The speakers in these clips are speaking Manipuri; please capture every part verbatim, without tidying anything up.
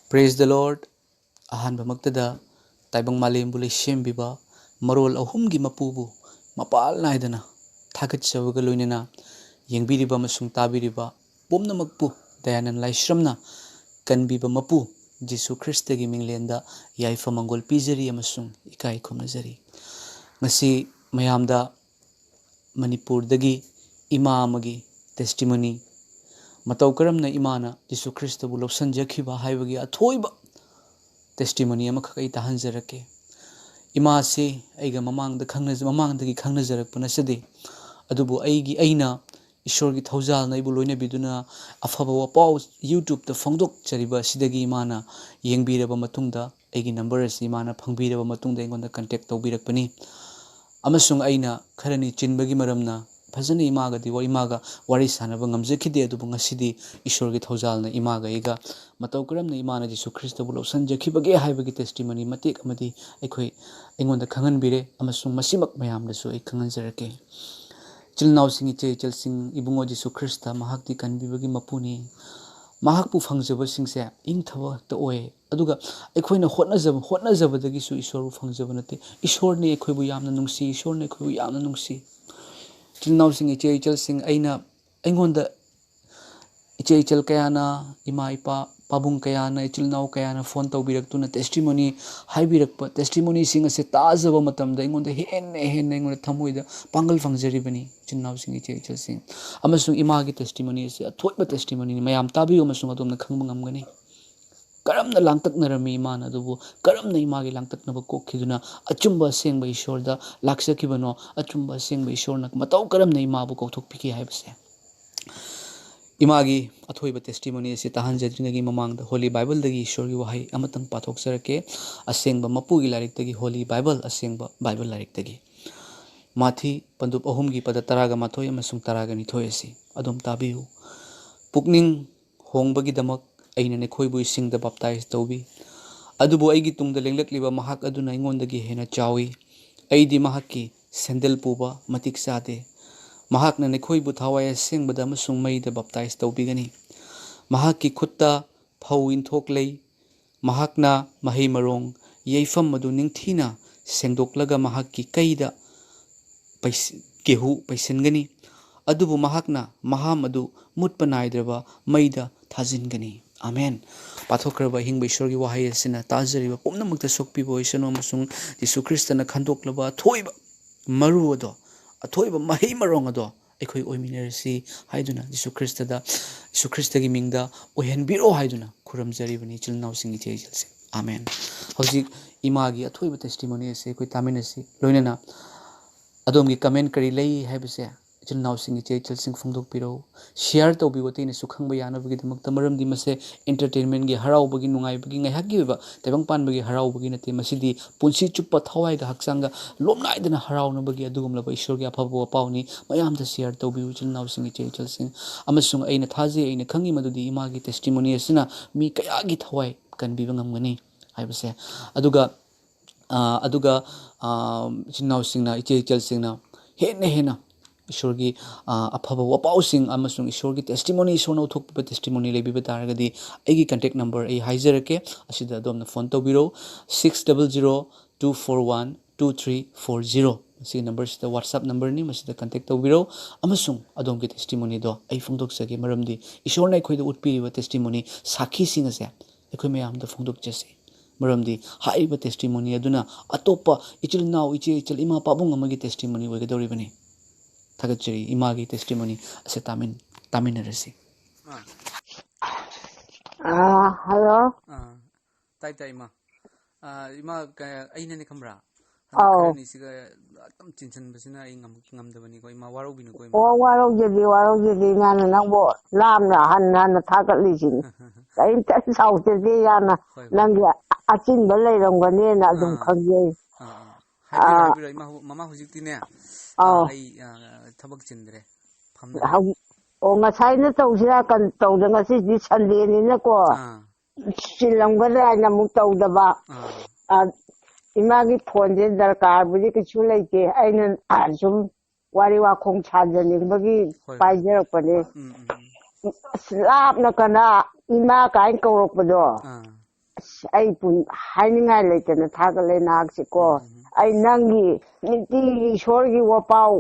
Praise the Lord. ꯑꯍꯥꯟꯕꯃꯛꯇꯗ ꯇꯥꯏꯕꯪ ꯃꯥꯂꯦꯝꯕꯨ ꯂꯩꯁꯦꯝꯕꯤꯕ ꯃꯔꯣꯜ ꯑꯍꯨꯝꯒꯤ ꯃꯄꯨꯕꯨ ꯃꯄꯥꯜ ꯅꯥꯏꯗꯅ ꯊꯥꯒꯠꯆꯕꯒ ꯂꯣꯏꯅꯅ, ꯌꯦꯡꯕꯤꯔꯤꯕ ꯑꯃꯁꯨꯡ ꯇꯥꯕꯤꯔꯤꯕ ꯄꯨꯝꯅꯃꯛꯄꯨ ꯗꯌꯥꯅꯟ ꯂꯥꯏꯁ꯭ꯔꯝꯅ ꯀꯟꯕꯤꯕ ꯃꯄꯨ ꯖꯤꯁꯨ ꯈ꯭ꯔꯤꯁꯇꯒꯤ ꯃꯤꯡꯂꯦꯟꯗ ꯌꯥꯏꯐ ꯃꯪꯒꯣꯜ ꯄꯤꯖꯔꯤ ꯑꯃꯁꯨꯡ ꯏꯀꯥꯏ ꯈꯨꯝꯅꯖꯔꯤ꯫ ꯉꯁꯤ ꯃꯌꯥꯝꯗ ꯃꯅꯤꯄꯨꯔꯗꯒꯤ ꯏꯃꯥ ꯑꯃꯒꯤ testimony, ꯃꯇꯧ ꯀꯔꯝꯅ ꯏꯃꯥꯅ ꯖꯤꯁꯨ ꯈ꯭ꯔꯤꯁꯇꯕꯨ ꯂꯧꯁꯤꯟꯖꯈꯤꯕ ꯍꯥꯏꯕꯒꯤ ꯑꯊꯣꯏꯕ testimony ꯑꯃꯈꯛ ꯑꯩ ꯇꯥꯍꯟꯖꯔꯛꯀꯦ꯫ ꯏꯃꯥꯁꯤ ꯑꯩꯒ ꯃꯃꯥꯡꯗ ꯈꯪꯅꯖ-, ꯃꯃꯥꯡꯗꯒꯤ ꯈꯪꯅꯖꯔꯛꯄ ꯅꯠꯆꯗꯦ, ꯑꯗꯨꯕꯨ ꯑꯩꯒꯤ, ꯑꯩꯅ ꯏꯁꯣꯔꯒꯤ ꯊꯧꯖꯥꯜꯅ ꯑꯩꯕꯨ ꯂꯣꯏꯅꯕꯤꯗꯨꯅ ꯑꯐꯕ ꯋꯥꯄꯥꯎ YouTube-ꯇ ꯐꯣꯡꯗꯣꯛꯆꯔꯤꯕ ꯑꯁꯤꯗꯒꯤ ꯏꯃꯥꯅ ꯌꯦꯡꯕꯤꯔꯕ ꯃꯇꯨꯡꯗ, ꯑꯩꯒꯤ number ꯑꯁꯤ ꯏꯃꯥꯅ ꯐꯪꯕꯤꯔꯕ ꯃꯇꯨꯡꯗ ꯑꯩꯉꯣꯟꯗ contact ꯇꯧꯕꯤꯔꯛꯄꯅꯤ꯫ ꯑꯃꯁꯨꯡ ꯑꯩꯅ ꯈꯔꯅꯤ ꯆꯤꯟꯕꯒꯤ ꯃꯔꯝꯅ ꯐꯖꯅ ꯏꯃꯥꯒꯗꯤ ꯋꯥ-, ꯏꯃꯥꯒ ꯋꯥꯔꯤ ꯁꯥꯟꯅꯕ ꯉꯝꯖꯈꯤꯗꯦ, ꯑꯗꯨꯕꯨ ꯉꯁꯤꯗꯤ ꯏꯁꯣꯔꯒꯤ ꯊꯧꯖꯥꯜꯅ ꯏꯃꯥꯒ ꯑꯩꯒ ꯃꯇꯧ ꯀꯔꯝꯅ ꯏꯃꯥꯅ ꯖꯤꯁꯨ ꯈ꯭ꯔꯤꯁꯇꯕꯨ ꯂꯧꯁꯤꯟꯖꯈꯤꯕꯒꯦ ꯍꯥꯏꯕꯒꯤ testimony ꯃꯇꯦꯛ ꯑꯃꯗꯤ ꯑꯩꯈꯣꯏ, ꯑꯩꯉꯣꯟꯗ ꯈꯪꯍꯟꯕꯤꯔꯦ, ꯑꯃꯁꯨꯡ ꯃꯁꯤꯃꯛ ꯃꯌꯥꯝꯗꯁꯨ ꯑꯩ ꯈꯪꯍꯟꯖꯔꯛꯀꯦ꯫ ꯏꯆꯤꯜ ꯏꯅꯥꯎꯁꯤꯡ, ꯏꯆꯦ ꯏꯆꯜꯁꯤꯡ, ꯏꯕꯨꯡꯉꯣ ꯖꯤꯁꯨ ꯈ꯭ꯔꯤꯁꯇ ꯃꯍꯥꯛꯇꯤ ꯀꯟꯕꯤꯕꯒꯤ ꯃꯄꯨꯅꯤ꯫ ꯃꯍꯥꯛꯄꯨ ꯐꯪꯖꯕꯁꯤꯡꯁꯦ ꯏꯪꯊꯕ ꯈꯛꯇ ꯑꯣꯏ, ꯑꯗꯨꯒ ꯑꯩꯈꯣꯏꯅ ꯍꯣꯠꯅꯖꯕ, ꯍꯣꯠꯅꯖꯕꯗꯒꯤꯁꯨ ꯏꯁꯣꯔꯕꯨ ꯐꯪꯖꯕ ꯅꯠꯇꯦ꯫ ꯏꯁꯣꯔꯅ ꯑꯩꯈꯣꯏꯕꯨ ꯌꯥꯝꯅ ꯅꯨꯡꯁꯤ, ꯏꯁꯣꯔꯅ ꯑꯩꯈꯣꯏꯕꯨ ꯌꯥꯝꯅ ꯅꯨꯡꯁꯤ꯫ ꯏꯆꯤꯜ ꯏꯅꯥꯎꯁꯤꯡ, ꯏꯆꯦ ꯏꯆꯜꯁꯤꯡ, ꯑꯩꯅ, ꯑꯩꯉꯣꯟꯗ ꯏꯆꯦ ꯏꯆꯜ ꯀꯌꯥꯅ, ꯏꯃꯥ ꯏꯄꯥ, ꯄꯥꯕꯨꯡ ꯀꯌꯥꯅ, ꯏꯆꯤꯜ ꯏꯅꯥꯎ ꯀꯌꯥꯅ phone ꯇꯧꯕꯤꯔꯛꯇꯨꯅ testimony ꯍꯥꯏꯕꯤꯔꯛꯄ, testimony-ꯁꯤꯡ ꯑꯁꯦ ꯇꯥꯖꯕ ꯃꯇꯝꯗ ꯑꯩꯉꯣꯟꯗ ꯍꯦꯟꯅ ꯍꯦꯟꯅ ꯑꯩꯉꯣꯟꯗ ꯊꯃꯣꯏꯗ ꯄꯥꯡꯒꯜ ꯐꯪꯖꯔꯤꯕꯅꯤ, ꯏꯆꯤꯜ ꯏꯅꯥꯎꯁꯤꯡ, ꯏꯆꯦ ꯏꯆꯜꯁꯤꯡ꯫ ꯑꯃꯁꯨꯡ ꯏꯃꯥꯒꯤ testimony ꯑꯁꯤ ꯑꯊꯣꯏꯕ testimony-ꯅꯤ꯫ ꯃꯌꯥꯝ ꯇꯥꯕꯤꯌꯨ ꯑꯃꯁꯨꯡ ꯑꯗꯣꯝꯅ ꯈꯪꯕ ꯉꯝꯒꯅꯤ꯫ ꯀꯔꯝꯅ ꯂꯥꯡꯇꯛꯅꯔꯝꯃꯤ ꯏꯃꯥꯅ, ꯑꯗꯨꯕꯨ ꯀꯔꯝꯅ ꯏꯃꯥꯒꯤ ꯂꯥꯡꯇꯛꯅꯕ ꯀꯣꯛꯈꯤꯗꯨꯅ ꯑꯆꯨꯝꯕ ꯑꯁꯦꯡꯕ ꯏꯁꯣꯔꯗ ꯂꯥꯛꯆꯈꯤꯕꯅꯣ, ꯑꯆꯨꯝꯕ ꯑꯁꯦꯡꯕ ꯏꯁꯣꯔꯅ ꯃꯇꯧ ꯀꯔꯝꯅ ꯏꯃꯥꯕꯨ ꯀꯧꯊꯣꯛꯄꯤꯈꯤ ꯍꯥꯏꯕꯁꯦ꯫ ꯏꯃꯥꯒꯤ ꯑꯊꯣꯏꯕ testimony ꯑꯁꯤ ꯇꯥꯍꯟꯖꯗ꯭ꯔꯤꯉꯩꯒꯤ ꯃꯃꯥꯡꯗ Holy Bible-ꯗꯒꯤ ꯏꯁꯣꯔꯒꯤ ꯋꯥꯍꯩ ꯑꯃꯇꯪ ꯄꯥꯊꯣꯛꯆꯔꯛꯀꯦ, ꯑꯁꯦꯡꯕ ꯃꯄꯨꯒꯤ ꯂꯥꯏꯔꯤꯛꯇꯒꯤ, Holy Bible, ꯑꯁꯦꯡꯕ Bible ꯂꯥꯏꯔꯤꯛꯇꯒꯤ꯫ ꯃꯥꯊꯤ ꯄꯟꯗꯨꯞ ꯑꯍꯨꯝꯒꯤ ꯄꯗ ꯇꯔꯥꯒ ꯃꯥꯊꯣꯏ ꯑꯃꯁꯨꯡ ꯇꯔꯥꯒ ꯅꯤꯊꯣꯏ ꯑꯁꯤ ꯑꯗꯨꯝ ꯇꯥꯕꯤꯌꯨ꯫ ꯄꯨꯛꯅꯤꯡ ꯍꯣꯡꯕꯒꯤꯗꯃꯛ ꯑꯩꯅ ꯅꯈꯣꯏꯕꯨ ꯏꯁꯤꯡꯗ baptize ꯇꯧꯕꯤ, ꯑꯗꯨꯕꯨ ꯑꯩꯒꯤ ꯇꯨꯡꯗ ꯂꯦꯡꯂꯛꯂꯤꯕ ꯃꯍꯥꯛ ꯑꯗꯨꯅ ꯑꯩꯉꯣꯟꯗꯒꯤ ꯍꯦꯟꯅ ꯆꯥꯎꯏ꯫ ꯑꯩꯗꯤ ꯃꯍꯥꯛꯀꯤ ꯁꯦꯟꯗꯜ ꯄꯨꯕ ꯃꯇꯤꯛ ꯆꯥꯗꯦ꯫ ꯃꯍꯥꯛꯅ ꯅꯈꯣꯏꯕꯨ ꯊꯋꯥꯏ ꯑꯁꯦꯡꯕꯗ ꯑꯃꯁꯨꯡ ꯃꯩꯗ baptize ꯇꯧꯕꯤꯒꯅꯤ꯫ ꯃꯍꯥꯛꯀꯤ ꯈꯨꯠꯇ ꯐꯧ ꯏꯟꯊꯣꯛ ꯂꯩ꯫ ꯃꯍꯥꯛꯅ ꯃꯍꯩ ꯃꯔꯣꯡ ꯌꯩꯐꯝ ꯑꯗꯨ ꯅꯤꯡꯊꯤꯅ ꯁꯦꯡꯗꯣꯛꯂꯒ ꯃꯍꯥꯛꯀꯤ ꯀꯩꯗ ꯄꯩꯁ-, ꯒꯦꯍꯨ ꯄꯩꯁꯤꯟꯒꯅꯤ, ꯑꯗꯨꯕꯨ ꯃꯍꯥꯛꯅ ꯃꯍꯥꯝ ꯑꯗꯨ ꯃꯨꯠꯄ ꯅꯥꯏꯗ꯭ꯔꯕ ꯃꯩꯗ ꯊꯥꯖꯤꯟꯒꯅꯤ꯫ ꯑꯥꯃꯦꯟ꯫ ꯄꯥꯊꯣꯛꯈ꯭ꯔꯕ ꯑꯍꯤꯡꯕ ꯏꯁꯣꯔꯒꯤ ꯋꯥꯍꯩ ꯑꯁꯤꯅ ꯇꯥꯖꯔꯤꯕ ꯄꯨꯝꯅꯃꯛꯇ ꯁꯣꯛꯄꯤꯕ ꯑꯣꯏꯁꯅꯨ, ꯑꯃꯁꯨꯡ ꯌꯤꯁꯨ ꯈ꯭ꯔꯤꯁꯇꯅ ꯈꯟꯗꯣꯛꯂꯕ ꯑꯊꯣꯏꯕ ꯃꯔꯨ ꯑꯗꯣ, ꯑꯊꯣꯏꯕ ꯃꯍꯩ ꯃꯔꯣꯡ ꯑꯗꯣ ꯑꯩꯈꯣꯏ ꯑꯣꯏꯃꯤꯟꯅꯔꯁꯤ ꯍꯥꯏꯗꯨꯅ ꯌꯤꯁꯨ ꯈ꯭ꯔꯤꯁꯇꯗ, ꯌꯤꯁꯨ ꯈ꯭ꯔꯤꯁꯇꯒꯤ ꯃꯤꯡꯗ ꯑꯣꯏꯍꯟꯕꯤꯔꯣ ꯍꯥꯏꯗꯨꯅ ꯈꯨꯔꯨꯝꯖꯔꯤꯕꯅꯤ, ꯏꯆꯤꯜ ꯏꯅꯥꯎꯁꯤꯡ, ꯏꯆꯦ ꯏꯆꯜꯁꯤꯡ꯫ ꯑꯥꯃꯦꯟ꯫ ꯍꯧꯖꯤꯛ ꯏꯃꯥꯒꯤ ꯑꯊꯣꯏꯕ testimony ꯑꯁꯤ ꯑꯩꯈꯣꯏ ꯇꯥꯃꯤꯟꯅꯁꯤ꯫ ꯂꯣꯏꯅꯅ ꯑꯗꯣꯝꯒꯤ comment ꯀꯔꯤ ꯂꯩ ꯍꯥꯏꯕꯁꯦ ꯏꯆꯤꯜ ꯏꯅꯥꯎꯁꯤꯡ, ꯏꯆꯦ ꯏꯆꯜꯁꯤꯡ ꯐꯣꯡꯗꯣꯛꯄꯤꯔꯛꯎ, share ꯇꯧꯕꯤꯌꯨ ꯑꯇꯩꯅꯁꯨ ꯈꯪꯕ ꯌꯥꯅꯕꯒꯤꯗꯃꯛꯇ꯫ ꯃꯔꯝꯗꯤ ꯃꯁꯦ entertainmentꯒꯤ, ꯍꯔꯥꯎꯕꯒꯤ, ꯅꯨꯡꯉꯥꯏꯕꯒꯤ, ꯉꯥꯏꯍꯥꯛꯀꯤ ꯑꯣꯏꯕ ꯇꯥꯏꯕꯪ ꯄꯥꯟꯕꯒꯤ ꯍꯔꯥꯎꯕꯒꯤ ꯅꯠꯇꯦ꯫ ꯃꯁꯤꯗꯤ ꯄꯨꯟꯁꯤ ꯆꯨꯞꯄ ꯊꯋꯥꯏꯒ ꯍꯛꯆꯥꯡꯒ ꯂꯣꯝꯅꯥꯏꯗꯅ ꯍꯔꯥꯎꯅꯕꯒꯤ ꯑꯗꯨꯒꯨꯝꯂꯕ ꯏꯁꯣꯔꯒꯤ ꯑꯐꯕ ꯋꯥꯄꯥꯎꯅꯤ꯫ ꯃꯌꯥꯝꯗ share ꯇꯧꯕꯤꯌꯨ, ꯏꯆꯤꯜ ꯏꯅꯥꯎꯁꯤꯡ, ꯏꯆꯦ ꯏꯆꯜꯁꯤꯡ꯫ ꯑꯃꯁꯨꯡ ꯑꯩꯅ ꯊꯥꯖꯩ, ꯑꯩꯅ ꯈꯪꯉꯤ ꯃꯗꯨꯗꯤ ꯏꯃꯥꯒꯤ testimony ꯑꯁꯤꯅ ꯃꯤ ꯀꯌꯥꯒꯤ ꯊꯋꯥꯏ ꯀꯟꯕꯤꯕ ꯉꯝꯒꯅꯤ ꯍꯥꯏꯕꯁꯦ꯫ ꯑꯗꯨꯒ, ꯑ, ꯑꯗꯨꯒ, ꯑ, ꯏꯆꯤꯟ ꯏꯅꯥꯎꯁꯤꯡꯅ, ꯏꯆꯦ ꯏꯆꯜꯁꯤꯡꯅ ꯍꯦꯟꯅ ꯍꯦꯟꯅ ꯏꯁꯣꯔꯒꯤ, ꯑ, ꯑꯐꯕ ꯋꯥꯄꯥꯎꯁꯤꯡ ꯑꯃꯁꯨꯡ ꯏꯁꯣꯔꯒꯤ testimony, ꯏꯁꯣꯔꯅ ꯎꯠꯊꯣꯛꯄꯤꯕ testimony ꯂꯩꯕꯤꯕ ꯇꯥꯔꯒꯗꯤ, ꯑꯩꯒꯤ contact number ꯑꯩ ꯍꯥꯏꯖꯔꯛꯀꯦ, ꯑꯁꯤꯗ ꯑꯗꯣꯝꯅ phone ꯇꯧꯕꯤꯔꯣ, six double zero two four one two three four zero꯫ ꯃꯁꯤꯒꯤ numberꯁꯤꯗ WhatsApp numberꯅꯤ, ꯃꯁꯤꯗ contact ꯇꯧꯕꯤꯔꯣ, ꯑꯃꯁꯨꯡ ꯑꯗꯣꯝꯒꯤ testimonyꯗꯣ ꯑꯩ ꯐꯣꯡꯗꯣꯛꯆꯒꯦ, ꯃꯔꯝꯗꯤ ꯏꯁꯣꯔꯅ ꯑꯩꯈꯣꯏꯗ ꯎꯠꯄꯤꯔꯤꯕ testimony, ꯁꯥꯈꯤꯁꯤꯡ ꯑꯁꯦ ꯑꯩꯈꯣꯏ ꯃꯌꯥꯝꯗ ꯐꯣꯡꯗꯣꯛꯆꯁꯤ꯫ ꯃꯔꯝꯗꯤ ꯍꯥꯏꯔꯤꯕ testimony ꯑꯗꯨꯅ ꯑꯇꯣꯞꯄ ꯏꯆꯤꯜ ꯏꯅꯥꯎ, ꯏꯆꯦ ꯏꯆꯜ, ꯏꯃꯥ ꯄꯥꯕꯨꯡ ꯑꯃꯒꯤ testimony ꯑꯣꯏꯒꯗꯧꯔꯤꯕꯅꯤ꯫ ꯊꯥꯒꯠꯆꯔꯤ꯫ ꯏꯃꯥꯒꯤ testimony ꯑꯁꯦ ꯇꯥꯃꯤꯟ-, ꯇꯥꯃꯤꯟꯅꯔꯁꯤ꯫ ꯑꯥ, hello꯫ ꯑꯥ, ꯇꯥꯏ, ꯇꯥꯏ, ꯏꯃꯥ꯫ ꯑꯥ, ꯏꯃꯥ, ꯀ-, ꯑꯩꯅꯅꯦ, ꯈꯪꯕ꯭ꯔꯥ? ꯍꯟꯗꯛ ꯑꯧ꯫ ꯈꯔ ꯑꯅꯤꯁꯤꯒ ꯑꯗꯨꯝ ꯆꯤꯟꯁꯤꯟꯕꯁꯤꯅ ꯑꯩ ꯉꯝ-, ꯉꯝꯗꯕꯅꯤꯀꯣ, ꯏꯃꯥ, ꯋꯥꯔꯧꯕꯤꯅꯨꯀꯣ, ꯏꯃꯥ꯫ ꯑꯣ, ꯋꯥꯔꯧꯖꯗꯦ, ꯋꯥꯔꯧꯖꯗꯦ, ꯏꯃꯥꯅ ꯅꯪꯕꯨ ꯂꯥꯞꯅ ꯍꯟꯅ ꯍꯟꯅ ꯊꯥꯒꯠꯂꯤꯁꯤꯅꯤ꯫ ꯀꯔꯤꯝꯇ ꯁꯥꯎꯖꯗꯦ, ꯏꯃꯥꯅ꯫ ꯍꯣꯏ, ꯍꯣꯏ, ꯅꯪꯒꯤ ꯍꯣꯏ꯫ ꯑ-, ꯑꯆꯤꯟꯕ ꯂꯩꯔꯝꯒꯅꯦꯅ ꯑꯗꯨꯝ ꯑꯥ꯫ ꯈꯪꯖꯩ꯫ ꯑꯥ, ꯑꯥ꯫ ꯍꯥꯏꯕꯤꯔꯣ, ꯑꯥ꯫ ꯍꯥꯏꯕꯤꯔꯣ, ꯏꯃꯥ, ꯍꯧ-, ꯃꯃꯥ, ꯍꯧꯖꯤꯛꯇꯤꯅꯦ, ꯑꯥ, ꯑꯧ꯫ ꯑꯩ, ꯑꯥ, ꯊꯕꯛ ꯆꯤꯟꯗ꯭ꯔꯦ, ꯐꯝꯗ꯭ꯔꯦ꯫ ꯍꯧꯖꯤꯛ, ꯑꯣ, ꯉꯁꯥꯏꯅ ꯇꯧꯁꯤꯔꯥ ꯀꯟ-, ꯇꯧꯗ, ꯉꯁꯤꯗꯤ Sundayꯅꯤꯅꯀꯣ꯫ ꯑꯥ꯫ ꯆꯤꯜꯂꯝꯒꯗ꯭ꯔꯥ ꯍꯥꯏꯅ ꯑꯃꯨꯛ ꯇꯧꯗꯕ꯫ ꯑꯥ꯫ ꯑ, ꯏꯃꯥꯒꯤ phoneꯁꯦ ꯗꯔꯀꯥꯔꯕꯨꯗꯤ ꯀꯩꯁꯨ ꯂꯩꯇꯦ꯫ ꯑꯩꯅ ꯁꯨꯝ ꯋꯥꯔꯤ ꯋꯥꯈꯣꯡ ꯁꯥꯖꯅꯤꯡꯕꯒꯤ ꯍꯣꯏ, ꯍꯣꯏ꯫ ꯄꯥꯏꯖꯔꯛꯄꯅꯦ꯫ ꯎꯝ, ꯎꯝ, ꯎꯝ꯫ ꯑꯁ, ꯂꯥꯞꯅ ꯀꯅꯥ ꯏꯃꯥ ꯀꯥꯏꯅ ꯀꯧꯔꯛꯄꯗꯣ꯫ ꯑꯥ꯫ ꯑꯁ, ꯑꯩ ꯄꯨꯟ-, ꯍꯥꯏꯅꯤꯡꯉꯥꯏ ꯂꯩꯇꯅ ꯊꯥꯒꯠꯂꯦ ꯅꯍꯥꯛꯁꯦꯀꯣ꯫ ꯎꯝ, ꯎꯝ꯫ ꯑꯩ ꯅꯪꯒꯤ ꯅꯨꯡꯇꯤꯒꯤ ꯏꯁꯣꯔꯒꯤ ꯋꯥꯄꯥꯎ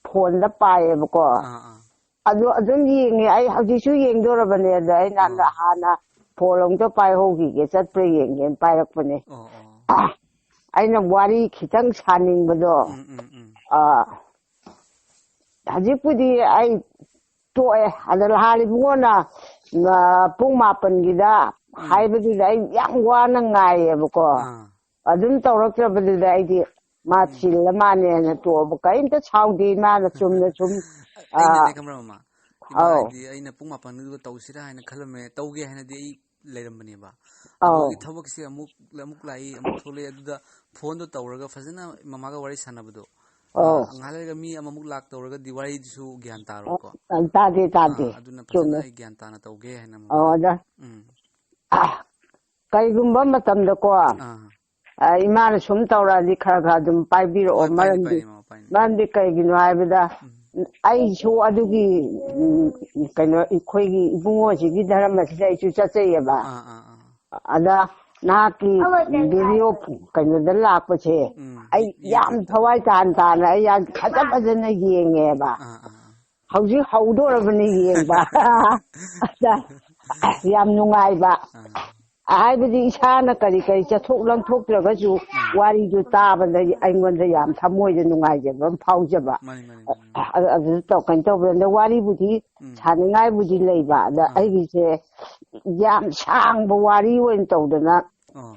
ꯐꯣꯟꯗ ꯄꯥꯏꯌꯦꯕꯀꯣ꯫ ꯑꯥ, ꯑꯥ꯫ ꯑꯗꯨ ꯑꯗꯨꯝ ꯌꯦꯡꯉꯦ꯫ ꯑꯩ ꯍꯧꯖꯤꯛꯁꯨ ꯌꯦꯡꯗꯣꯔꯕꯅꯦ꯫ ꯑꯗ ꯑꯩꯅ ꯑꯣ꯫ ꯍꯥꯟꯅ ꯐꯣꯟ ꯑꯝꯇ ꯄꯥꯏꯍꯧꯈꯤꯒꯦ, ꯆꯠꯄ꯭ꯔꯥ ꯌꯦꯡꯒꯦꯅ ꯄꯥꯏꯔꯛꯄꯅꯦ꯫ ꯑꯣ, ꯑꯣ꯫ ꯑꯩꯅ ꯋꯥꯔꯤ ꯈꯤꯇꯪ ꯁꯥꯅꯤꯡꯕꯗꯣ, ꯎꯝ, ꯎꯝ, ꯎꯝ꯫ ꯑ, ꯍꯧꯖꯤꯛꯄꯨꯗꯤ ꯑꯩ ꯇꯣꯛꯑꯦ꯫ ꯑꯗ ꯂꯍꯥꯟ ꯏꯕꯨꯡꯉꯣꯅ, ꯑ, ꯄꯨꯡ ꯃꯥꯄꯟꯒꯤꯗ ꯎꯝ꯫ ꯍꯥꯏꯕꯗꯨꯗ ꯑꯩ ꯌꯥꯝ ꯋꯥꯅ ꯉꯥꯏꯌꯦꯕꯀꯣ꯫ ꯑꯥ꯫ ꯑꯗꯨꯝ ꯇꯧꯔꯛꯇ꯭ꯔꯕꯗꯨꯗ ꯑꯩꯗꯤ ꯃꯥ ꯎꯝ꯫ ꯆꯤꯜꯂ ꯃꯥꯅꯦꯅ ꯇꯣꯛꯑꯕ꯫ ꯀꯔꯤꯝꯇ ꯁꯥꯎꯗꯦ ꯏꯃꯥꯅ, ꯆꯨꯝꯅ ꯁꯨꯝ, ꯑ, ꯑꯩꯅꯅꯦ ꯈꯪꯕ꯭ꯔꯥ, ꯃꯃꯥ? ꯏꯃꯥ ꯑꯧ꯫ ꯍꯥꯏꯗꯤ ꯑꯩꯅ ꯄꯨꯡ ꯃꯥꯄꯟꯗꯨꯗ ꯇꯧꯁꯤꯔꯥ ꯍꯥꯏꯅ ꯈꯜꯂꯝꯃꯦ, ꯇꯧꯒꯦ ꯍꯥꯏꯅꯗꯤ ꯑꯩ ꯂꯩꯔꯝꯕꯅꯦꯕ꯫ ꯑꯧ꯫ ꯑꯗꯨꯒꯤ ꯊꯕꯛꯁꯦ ꯑꯃꯨꯛ, ꯑꯃꯨꯛ ꯂꯥꯛꯏ, ꯑꯃꯨꯛ ꯊꯣꯛꯂꯛꯑꯦ꯫ ꯑꯗꯨꯗ ꯐꯣꯟꯗꯣ ꯇꯧꯔꯒ ꯐꯖꯅ ꯃꯃꯥꯒ ꯋꯥꯔꯤ ꯁꯥꯟꯅꯕꯗꯣ, ꯑꯧ꯫ ꯑ, ꯉꯥꯏꯍꯥꯛ ꯂꯩꯔꯒ ꯃꯤ ꯑꯃꯃꯨꯛ ꯂꯥꯛꯇꯧꯔꯒꯗꯤ ꯋꯥꯔꯤꯗꯨꯁꯨ ꯒ꯭ꯌꯥꯟ ꯇꯥꯔꯣꯏꯀꯣ꯫ ꯑ, ꯇꯥꯗꯦ, ꯇꯥꯗꯦ꯫ ꯑꯥ, ꯑꯗꯨꯅ ꯐꯖꯅ ꯆꯨꯝꯃꯦ꯫ ꯑꯩ ꯒ꯭ꯌꯥꯟ ꯇꯥꯅ ꯇꯧꯒꯦ ꯍꯥꯏꯅ ꯃꯃꯥ꯫ ꯑꯧ, ꯑꯗ ꯎꯝ꯫ ꯑ, ꯀꯩꯒꯨꯝꯕ ꯃꯇꯝꯗꯀꯣ, ꯑꯥ꯫ ꯑ, ꯏꯃꯥꯅ ꯁꯨꯝ ꯇꯧꯔꯛꯑꯗꯤ ꯈꯔ ꯈꯔ ꯑꯗꯨꯝ ꯄꯥꯏꯕꯤꯔꯛꯑꯣ꯫ ꯍꯣꯏ, ꯄꯥꯏꯅꯤ, ꯃꯔꯝꯗꯤ, ꯄꯥꯏꯅꯤ, ꯃꯃꯥ, ꯄꯥꯏꯅꯤ꯫ ꯃꯔꯝꯗꯤ ꯀꯩꯒꯤꯅꯣ ꯍꯥꯏꯕꯗ, ꯎꯝ꯫ ꯑꯩꯁꯨ ꯑꯗꯨꯒꯤ, ꯎꯝ, ꯀꯩꯅꯣ, ꯑꯩꯈꯣꯏꯒꯤ ꯏꯕꯨꯡꯉꯣꯁꯤꯒꯤ ꯙꯔꯃꯁꯤꯗ ꯑꯩꯁꯨ ꯆꯠꯆꯩꯌꯦꯕ꯫ ꯑꯥ, ꯑꯥ, ꯑꯥ꯫ ꯑꯗ ꯅꯍꯥꯛꯀꯤ ꯚꯤꯗꯤꯑꯣ ꯀꯩꯅꯣꯗ ꯂꯥꯛꯄꯁꯦ ꯎꯝ, ꯑꯩ ꯌꯨ-, ꯌꯥꯝ YouTubeꯇ꯫ ꯊꯋꯥꯏ ꯇꯥꯅ ꯇꯥꯅ ꯑꯩ ꯌꯥꯝ ꯐꯖ ꯐꯖꯅ ꯌꯦꯡꯉꯦꯕ꯫ ꯑꯥ, ꯑꯥ, ꯑꯥ꯫ ꯍꯧꯖꯤꯛ ꯍꯧꯗꯣꯔꯕꯅꯤ ꯌꯦꯡꯕ꯫ ꯑꯗ ꯌꯥꯝ ꯅꯨꯡꯉꯥꯏꯕ꯫ ꯑꯥ꯫ ꯍꯥꯏꯕꯗꯤ ꯏꯁꯥꯅ ꯀꯔꯤ ꯀꯔꯤ ꯆꯠꯊꯣꯛ ꯂꯪꯊꯣꯛꯇ꯭ꯔꯒꯁꯨ ꯎꯝ꯫ ꯋꯥꯔꯤꯗꯨ ꯇꯥꯕꯗ ꯑꯩꯉꯣꯟꯗ ꯌꯥꯝ ꯊꯃꯣꯏꯗ ꯅꯨꯡꯉꯥꯏꯖꯕ ꯑꯃ ꯐꯥꯎꯖꯕ꯫ ꯃꯥꯅꯤ, ꯃꯥꯅꯤ, ꯃꯥꯅꯤ, ꯃꯥꯅꯤ꯫ ꯑ-, ꯑꯗꯨ ꯇꯧ-, ꯀꯩꯅꯣ ꯇꯧꯕꯗ ꯋꯥꯔꯤꯕꯨꯗꯤ ꯎꯝ꯫ ꯁꯥꯅꯤꯡꯉꯥꯏꯕꯨꯗꯤ ꯂꯩꯕ꯫ ꯑꯗ ꯑꯥ꯫ ꯑꯩꯒꯤꯁꯦ ꯌꯥꯝ ꯁꯥꯡꯕ ꯋꯥꯔꯤ ꯑꯣꯏꯅ ꯇꯧꯗꯅ ꯑꯣ꯫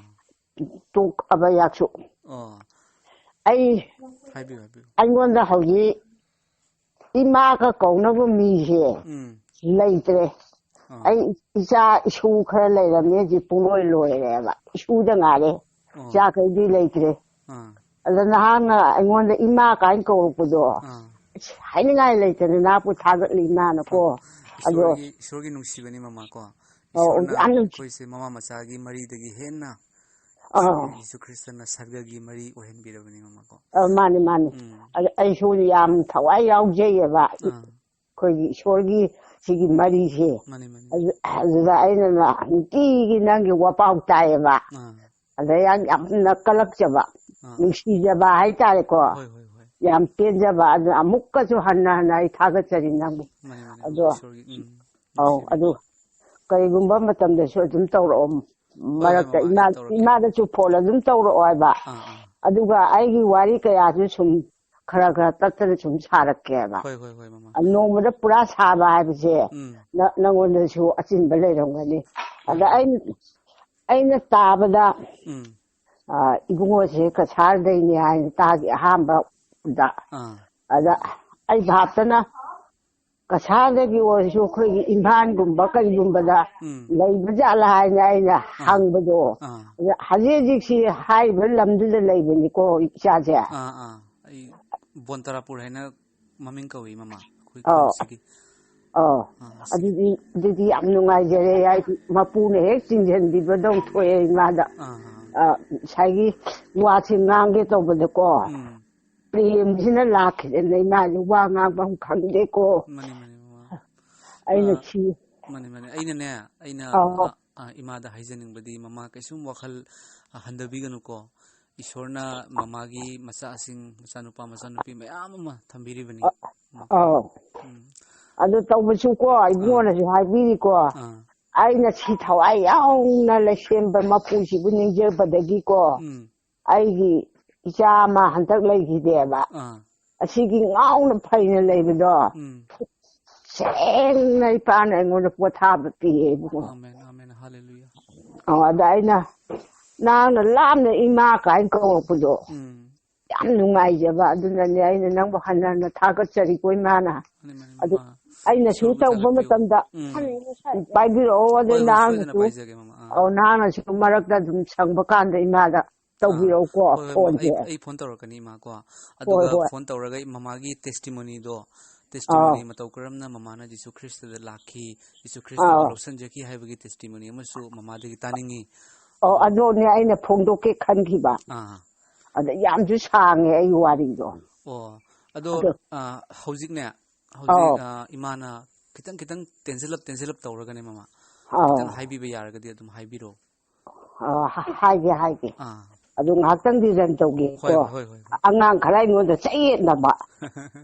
ꯇꯣꯛꯑꯕ ꯌꯥꯛꯁꯨ꯫ ꯑꯣ꯫ ꯑꯩ ꯍꯥꯏꯕꯤꯌꯨ, ꯍꯥꯏꯕꯤꯌꯨ꯫ ꯑꯩꯉꯣꯟꯗ ꯍꯧꯖꯤꯛ ꯏꯃꯥꯒ ꯀꯧꯅꯕ ꯃꯤꯁꯦ ꯎꯝ꯫ ꯂꯩꯇ꯭ꯔꯦ꯫ ꯑꯥ꯫ ꯑꯩ ꯏꯆꯥ ꯏꯁꯨ ꯈꯔ ꯂꯩꯔꯝꯃꯦ, ꯍꯧꯖꯤꯛ ꯄꯨꯡꯂꯣꯏ ꯂꯣꯏꯔꯦꯕ꯫ ꯏꯁꯨꯗ ꯉꯥꯏꯔꯦ꯫ ꯑꯣ꯫ ꯏꯆꯥꯈꯩꯗꯤ ꯂꯩꯇ꯭ꯔꯦ꯫ ꯑꯥ꯫ ꯑꯗ ꯅꯍꯥꯛꯅ ꯑꯩꯉꯣꯟꯗ ꯏꯃꯥ ꯀꯥꯏꯅ ꯀꯧꯔꯛꯄꯗꯣ, ꯑꯥ꯫ ꯑꯁ, ꯍꯥꯏꯅꯤꯡꯉꯥꯏ ꯂꯩꯇꯅ ꯅꯍꯥꯛꯄꯨ ꯊꯥꯒꯠꯂꯤ ꯏꯃꯥꯅꯀꯣ꯫ ꯑꯥ꯫ ꯑꯗꯣ ꯏꯁꯣꯔꯒꯤ, ꯏꯁꯣꯔꯒꯤ ꯅꯨꯡꯁꯤꯕꯅꯤ ꯃꯃꯥ ꯀꯣ꯫ ꯑꯧ, ꯏꯁꯣꯔꯅ ꯌꯥꯝ ꯅꯨꯡꯁꯤ-, ꯑꯩꯈꯣꯏꯁꯦ ꯃꯃꯥ ꯃꯆꯥꯒꯤ ꯃꯔꯤꯗꯒꯤ ꯍꯦꯟꯅ ꯑꯥ꯫ ꯏꯁꯣꯔ ꯖꯤꯁꯨ ꯈ꯭ꯔꯤꯁꯇꯅ ꯁꯔꯒꯒꯤ ꯃꯔꯤ ꯑꯣꯏꯍꯟꯕꯤꯔꯕꯅꯤ ꯃꯃꯥ ꯀꯣ꯫ ꯑ, ꯃꯥꯅꯤ, ꯃꯥꯅꯤ꯫ ꯎꯝ꯫ ꯑꯗ ꯑꯩꯁꯨ ꯌꯥꯝ ꯊꯋꯥꯏ ꯌꯥꯎꯖꯩꯌꯦꯕ꯫ ꯑꯥ꯫ ꯑꯩꯈꯣꯏꯒꯤ ꯏꯁꯣꯔꯒꯤ ꯁꯤꯒꯤ ꯃꯔꯤꯁꯦ꯫ ꯃꯥꯅꯤ ꯃꯥꯅꯤ꯫ ꯑꯗꯨ-, ꯑꯗꯨꯗ ꯑꯩꯅ ꯅꯨꯡꯇꯤꯒꯤ ꯅꯪꯒꯤ ꯋꯥꯄꯥꯎ ꯇꯥꯏꯌꯦꯕ꯫ ꯑꯥ ꯑꯗ ꯌꯥꯝ, ꯌꯥꯝꯅ ꯀꯜꯂꯛꯆꯕ, ꯑꯥ ꯅꯨꯡꯁꯤꯖꯕ ꯍꯥꯏꯇꯥꯔꯦꯀꯣ꯫ ꯍꯣꯏ ꯍꯣꯏ ꯍꯣꯏ꯫ ꯌꯥꯝ ꯄꯦꯟꯖꯕ꯫ ꯑꯗꯨ ꯑꯃꯨꯛꯀꯁꯨ ꯍꯟꯅ ꯍꯟꯅ ꯑꯩ ꯊꯥꯒꯠꯆꯔꯤ ꯅꯪꯕꯨ꯫ ꯃꯥꯅꯤ ꯃꯥꯅꯤ꯫ ꯑꯗꯣ ꯏꯁꯣꯔꯒꯤ ꯎꯝ ꯑꯧ꯫ ꯅꯨꯡꯁꯤꯕꯤ꯫ ꯑꯗꯨ ꯀꯔꯤꯒꯨꯝꯕ ꯃꯇꯝꯗꯁꯨ ꯑꯗꯨꯝ ꯇꯧꯔꯛꯑꯣ꯫ ꯍꯣꯏ ꯃꯔꯛꯇ ꯃꯃꯥ, ꯏꯃꯥ ꯑꯩ ꯇꯧꯔꯛꯀꯦ꯫ ꯏꯃꯥꯗꯁꯨ ꯐꯣꯟ ꯑꯗꯨꯝ ꯇꯧꯔꯛꯑꯣ ꯍꯥꯏꯕ꯫ ꯑꯥ ꯑꯥ꯫ ꯑꯗꯨꯒ ꯑꯩꯒꯤ ꯋꯥꯔꯤ ꯀꯌꯥꯁꯨ ꯁꯨꯝ ꯈꯔ ꯈꯔ ꯇꯠꯇꯅ ꯁꯨꯝ ꯁꯥꯔꯛꯀꯦꯕ꯫ ꯍꯣꯏ ꯍꯣꯏ ꯍꯣꯏ ꯃꯃꯥ꯫ ꯅꯣꯡꯃꯗ ꯄꯨꯔꯥ ꯁꯥꯕ ꯍꯥꯏꯕꯁꯦ ꯎꯝ ꯅ-, ꯅꯪꯉꯣꯟꯗꯁꯨ ꯑꯆꯤꯟꯕ ꯂꯩꯔꯝꯒꯅꯤ꯫ ꯑꯗ ꯎꯝ꯫ ꯑꯩꯅ, ꯑꯩꯅ ꯇꯥꯕꯗ ꯎꯝ ꯑ, ꯏꯕꯨꯡꯉꯣꯁꯦ ꯀꯁꯥꯔꯗꯩꯅꯦ ꯍꯥꯏꯅ ꯇꯥꯈꯤ ꯑꯍꯥꯟꯕꯗ꯫ ꯑꯥ ꯑꯗ ꯑꯩ ꯚꯥꯞꯇꯅ ꯀꯁꯥꯔꯗꯒꯤ ꯑꯣꯏꯔꯁꯨ ꯑꯩꯈꯣꯏꯒꯤ ꯏꯝꯐꯥꯜꯒꯨꯝꯕ ꯀꯔꯤꯒꯨꯝꯕꯗ ꯎꯝ ꯂꯩꯕ ꯖꯥꯠꯂꯥ ꯍꯥꯏꯅ ꯑꯩꯅ ꯍꯪꯕꯗꯣ꯫ ꯑꯥ ꯑꯗ ꯍꯧꯖꯤꯛ ꯍꯧꯖꯤꯛꯁꯤ ꯍꯥꯏꯔꯤꯕ ꯂꯝꯗꯨꯗ ꯂꯩꯕꯅꯤꯀꯣ ꯏꯆꯥꯁꯦ꯫ ꯑꯥ ꯑꯥ꯫ ꯑꯩ ꯕꯣꯟꯇꯔꯥꯄꯨꯔ ꯍꯥꯏꯅ ꯃꯃꯤꯡ ꯀꯧꯏ ꯃꯃꯥ, ꯑꯩꯈꯣꯏ ꯑꯧ꯫ ꯈꯨꯜꯁꯤꯒꯤ꯫ ꯑꯧ꯫ ꯑꯥ ꯑꯁꯤ꯫ ꯑꯗꯨꯗꯤ, ꯑꯗꯨꯗꯤ ꯌꯥꯝ ꯅꯨꯡꯉꯥꯏꯖꯔꯦ꯫ ꯑꯩ ꯃꯄꯨꯅ ꯍꯦꯛ ꯆꯤꯡꯁꯤꯟꯕꯤꯕꯗꯧ ꯊꯣꯛꯑꯦ ꯏꯃꯥꯗ꯫ ꯑꯥ ꯑꯥ꯫ ꯑ, ꯉꯁꯥꯏꯒꯤ ꯋꯥꯁꯦ ꯉꯥꯡꯒꯦ ꯇꯧꯕꯗꯀꯣ ꯎꯝ ꯄ꯭ꯔꯦꯝꯁꯤꯅ ꯂꯥꯛꯈꯤꯗꯅ ꯏꯃꯥꯁꯦ ꯋꯥ ꯉꯥꯡꯕ ꯑꯃ ꯈꯪꯗꯦꯀꯣ꯫ ꯃꯥꯅꯤ ꯃꯥꯅꯤ ꯃꯃꯥ꯫ ꯑꯩꯅ ꯑꯥ, ꯁꯤ ꯃꯥꯅꯤ ꯃꯥꯅꯤ꯫ ꯑꯩꯅꯅꯦ, ꯑꯩꯅ ꯑꯧ꯫ ꯃꯃꯥ, ꯑ, ꯏꯃꯥꯗ ꯍꯥꯏꯖꯅꯤꯡꯕꯗꯤ, ꯃꯃꯥ ꯀꯩꯁꯨꯝ ꯋꯥꯈꯜ, ꯑ, ꯍꯟꯊꯕꯤꯒꯅꯨꯀꯣ꯫ ꯏꯁꯣꯔꯅ ꯃꯃꯥꯒꯤ ꯃꯆꯥꯁꯤꯡ, ꯃꯆꯥꯅꯨꯄꯥ ꯃꯆꯥꯅꯨꯄꯤ ꯃꯌꯥꯝ ꯑꯃ ꯊꯝꯕꯤꯔꯤꯕꯅꯤ꯫ ꯑꯧ꯫ ꯎꯝ ꯑꯗꯨ ꯇꯧꯕꯁꯨꯀꯣ ꯏꯕꯨꯡꯉꯣꯅꯁꯨ ꯍꯥꯏꯕꯤꯔꯤꯀꯣ꯫ ꯑꯥ ꯑꯩꯅ ꯁꯤ ꯊꯋꯥꯏ ꯌꯥꯎꯅ ꯂꯩꯁꯦꯝꯕ ꯃꯄꯨꯁꯤꯕꯨ ꯅꯤꯡꯖꯕꯗꯒꯤꯀꯣ ꯎꯝ ꯑꯩꯒꯤ ꯏꯆꯥ ꯑꯃ ꯍꯟꯇꯛ ꯂꯩꯈꯤꯗꯦꯕ꯫ ꯑꯥ ꯑꯁꯤꯒꯤ ꯉꯥꯎꯅ ꯐꯩꯅ ꯂꯩꯕꯗꯣ ꯎꯝ꯫ ꯁꯦꯡꯅ ꯏꯄꯥꯅ ꯑꯩꯉꯣꯟꯗ ꯄꯣꯊꯥꯕ ꯄꯤꯌꯦ ꯏꯕꯨꯡꯉꯣ꯫ Amen amen ꯍꯥꯂꯦꯂꯨꯌꯥ꯫ ꯑꯣ, ꯑꯗ ꯑꯩꯅ ꯅꯪꯅ ꯂꯥꯞꯅ ꯏꯃꯥ ꯀꯥꯏꯅ ꯀꯧꯔꯛꯄꯗꯣ ꯎꯝ ꯌꯥꯝ ꯅꯨꯡꯉꯥꯏꯖꯕ꯫ ꯑꯗꯨꯅꯅꯦ ꯑꯩꯅ ꯅꯪꯕꯨ ꯍꯟꯅ ꯍꯟꯅ ꯊꯥꯒꯠꯆꯔꯤꯀꯣ ꯏꯃꯥꯅ꯫ ꯃꯥꯅꯤ ꯃꯥꯅꯤ ꯑꯗꯨ ꯃꯃꯥ꯫ ꯑꯩꯅꯁꯨ ꯏꯁꯣꯔꯕꯨ ꯇꯧꯕ ꯊꯥꯒꯠꯄꯤꯌꯨ꯫ ꯃꯇꯝꯗ ꯎꯝ ꯄꯥꯏꯕꯤꯔꯛꯑꯣ꯫ ꯑꯗ ꯍꯣꯏ ꯍꯣꯏ ꯁꯣꯏꯗꯅ ꯅꯪꯅꯁꯨ ꯄꯥꯏꯖꯒꯦ ꯃꯃꯥ꯫ ꯑꯥ ꯑꯧ ꯅꯪꯅꯁꯨ ꯃꯔꯛꯇ ꯑꯗꯨꯝ ꯁꯪꯕ ꯀꯥꯟꯗ ꯏꯃꯥꯗ ꯑꯥ ꯇꯧꯕꯤꯔꯛꯎꯀꯣ ꯍꯣꯏ ꯍꯣꯏ ꯃꯃꯥ꯫ ꯑꯩ ꯐꯣꯟꯁꯦ꯫ ꯑꯩ ꯐꯣꯟ ꯇꯧꯔꯛꯀꯅꯤ ꯏꯃꯥ ꯀꯣ꯫ ꯍꯣꯏ ꯑꯗꯨꯒ ꯍꯣꯏ꯫ ꯐꯣꯟ ꯇꯧꯔꯒ ꯃꯃꯥꯒꯤ ꯇꯦꯁꯇꯤꯃꯣꯅꯤꯗꯣ, ꯑꯥꯎ ꯇꯦꯁꯇꯤꯃꯣꯅꯤ ꯃꯇꯧ ꯀꯔꯝꯅ ꯃꯃꯥꯅ ꯖꯤꯁꯨ ꯈ꯭ꯔꯤꯁꯇꯗ ꯂꯥꯛꯈꯤ, ꯖꯤꯁꯨ ꯈ꯭ꯔꯤꯁꯇꯕꯨ ꯑꯥꯎ ꯂꯧꯁꯟꯖꯈꯤ ꯍꯥꯏꯕꯒꯤ ꯇꯦꯁꯇꯤꯃꯣꯅꯤ ꯑꯃꯁꯨ ꯃꯃꯥꯗꯒꯤ ꯇꯥꯅꯤꯡꯉꯤ꯫ ꯑꯣ ꯑꯗꯣ ꯑꯗꯨꯅꯦ ꯑꯩꯅ ꯐꯣꯡꯗꯣꯛꯀꯦ ꯈꯟꯈꯤꯕ꯫ ꯑꯥ ꯑꯗ ꯌꯥꯝꯁꯨ ꯁꯥꯡꯉꯦ ꯑꯩꯒꯤ ꯋꯥꯔꯤꯗꯣ꯫ ꯑꯣ ꯑꯗꯣ ꯑꯗꯣ ꯑ, ꯍꯧꯖꯤꯛꯅꯦ ꯍꯧꯖꯤꯛ ꯑꯧ꯫ ꯑ, ꯏꯃꯥꯅ ꯈꯤꯇꯪ ꯈꯤꯇꯪ ꯇꯦꯟꯁꯤꯜꯂꯞ ꯇꯦꯟꯁꯤꯜꯂꯞ ꯇꯧꯔꯒꯅꯦ, ꯃꯃꯥ꯫ ꯑꯧ꯫ ꯈꯤꯇꯪ ꯍꯥꯏꯕꯤꯕ ꯌꯥꯔꯒꯗꯤ ꯑꯗꯨꯝ ꯍꯥꯏꯕꯤꯔꯛꯑꯣ꯫ ꯑ, ꯍ-, ꯍꯥꯏꯒꯦ, ꯍꯥꯏꯒꯦ꯫ ꯑꯥ꯫ ꯑꯗꯨ ꯉꯥꯏꯍꯥꯛꯇꯪꯗꯤ ꯔꯟ ꯇꯧꯒꯦꯀꯣ꯫ ꯍꯣꯏ, ꯍꯣꯏ, ꯍꯣꯏ, ꯍꯣꯏ꯫ ꯑꯉꯥꯡ ꯈꯔ ꯑꯩꯉꯣꯟꯗ ꯆꯌꯦꯠꯅꯕ꯫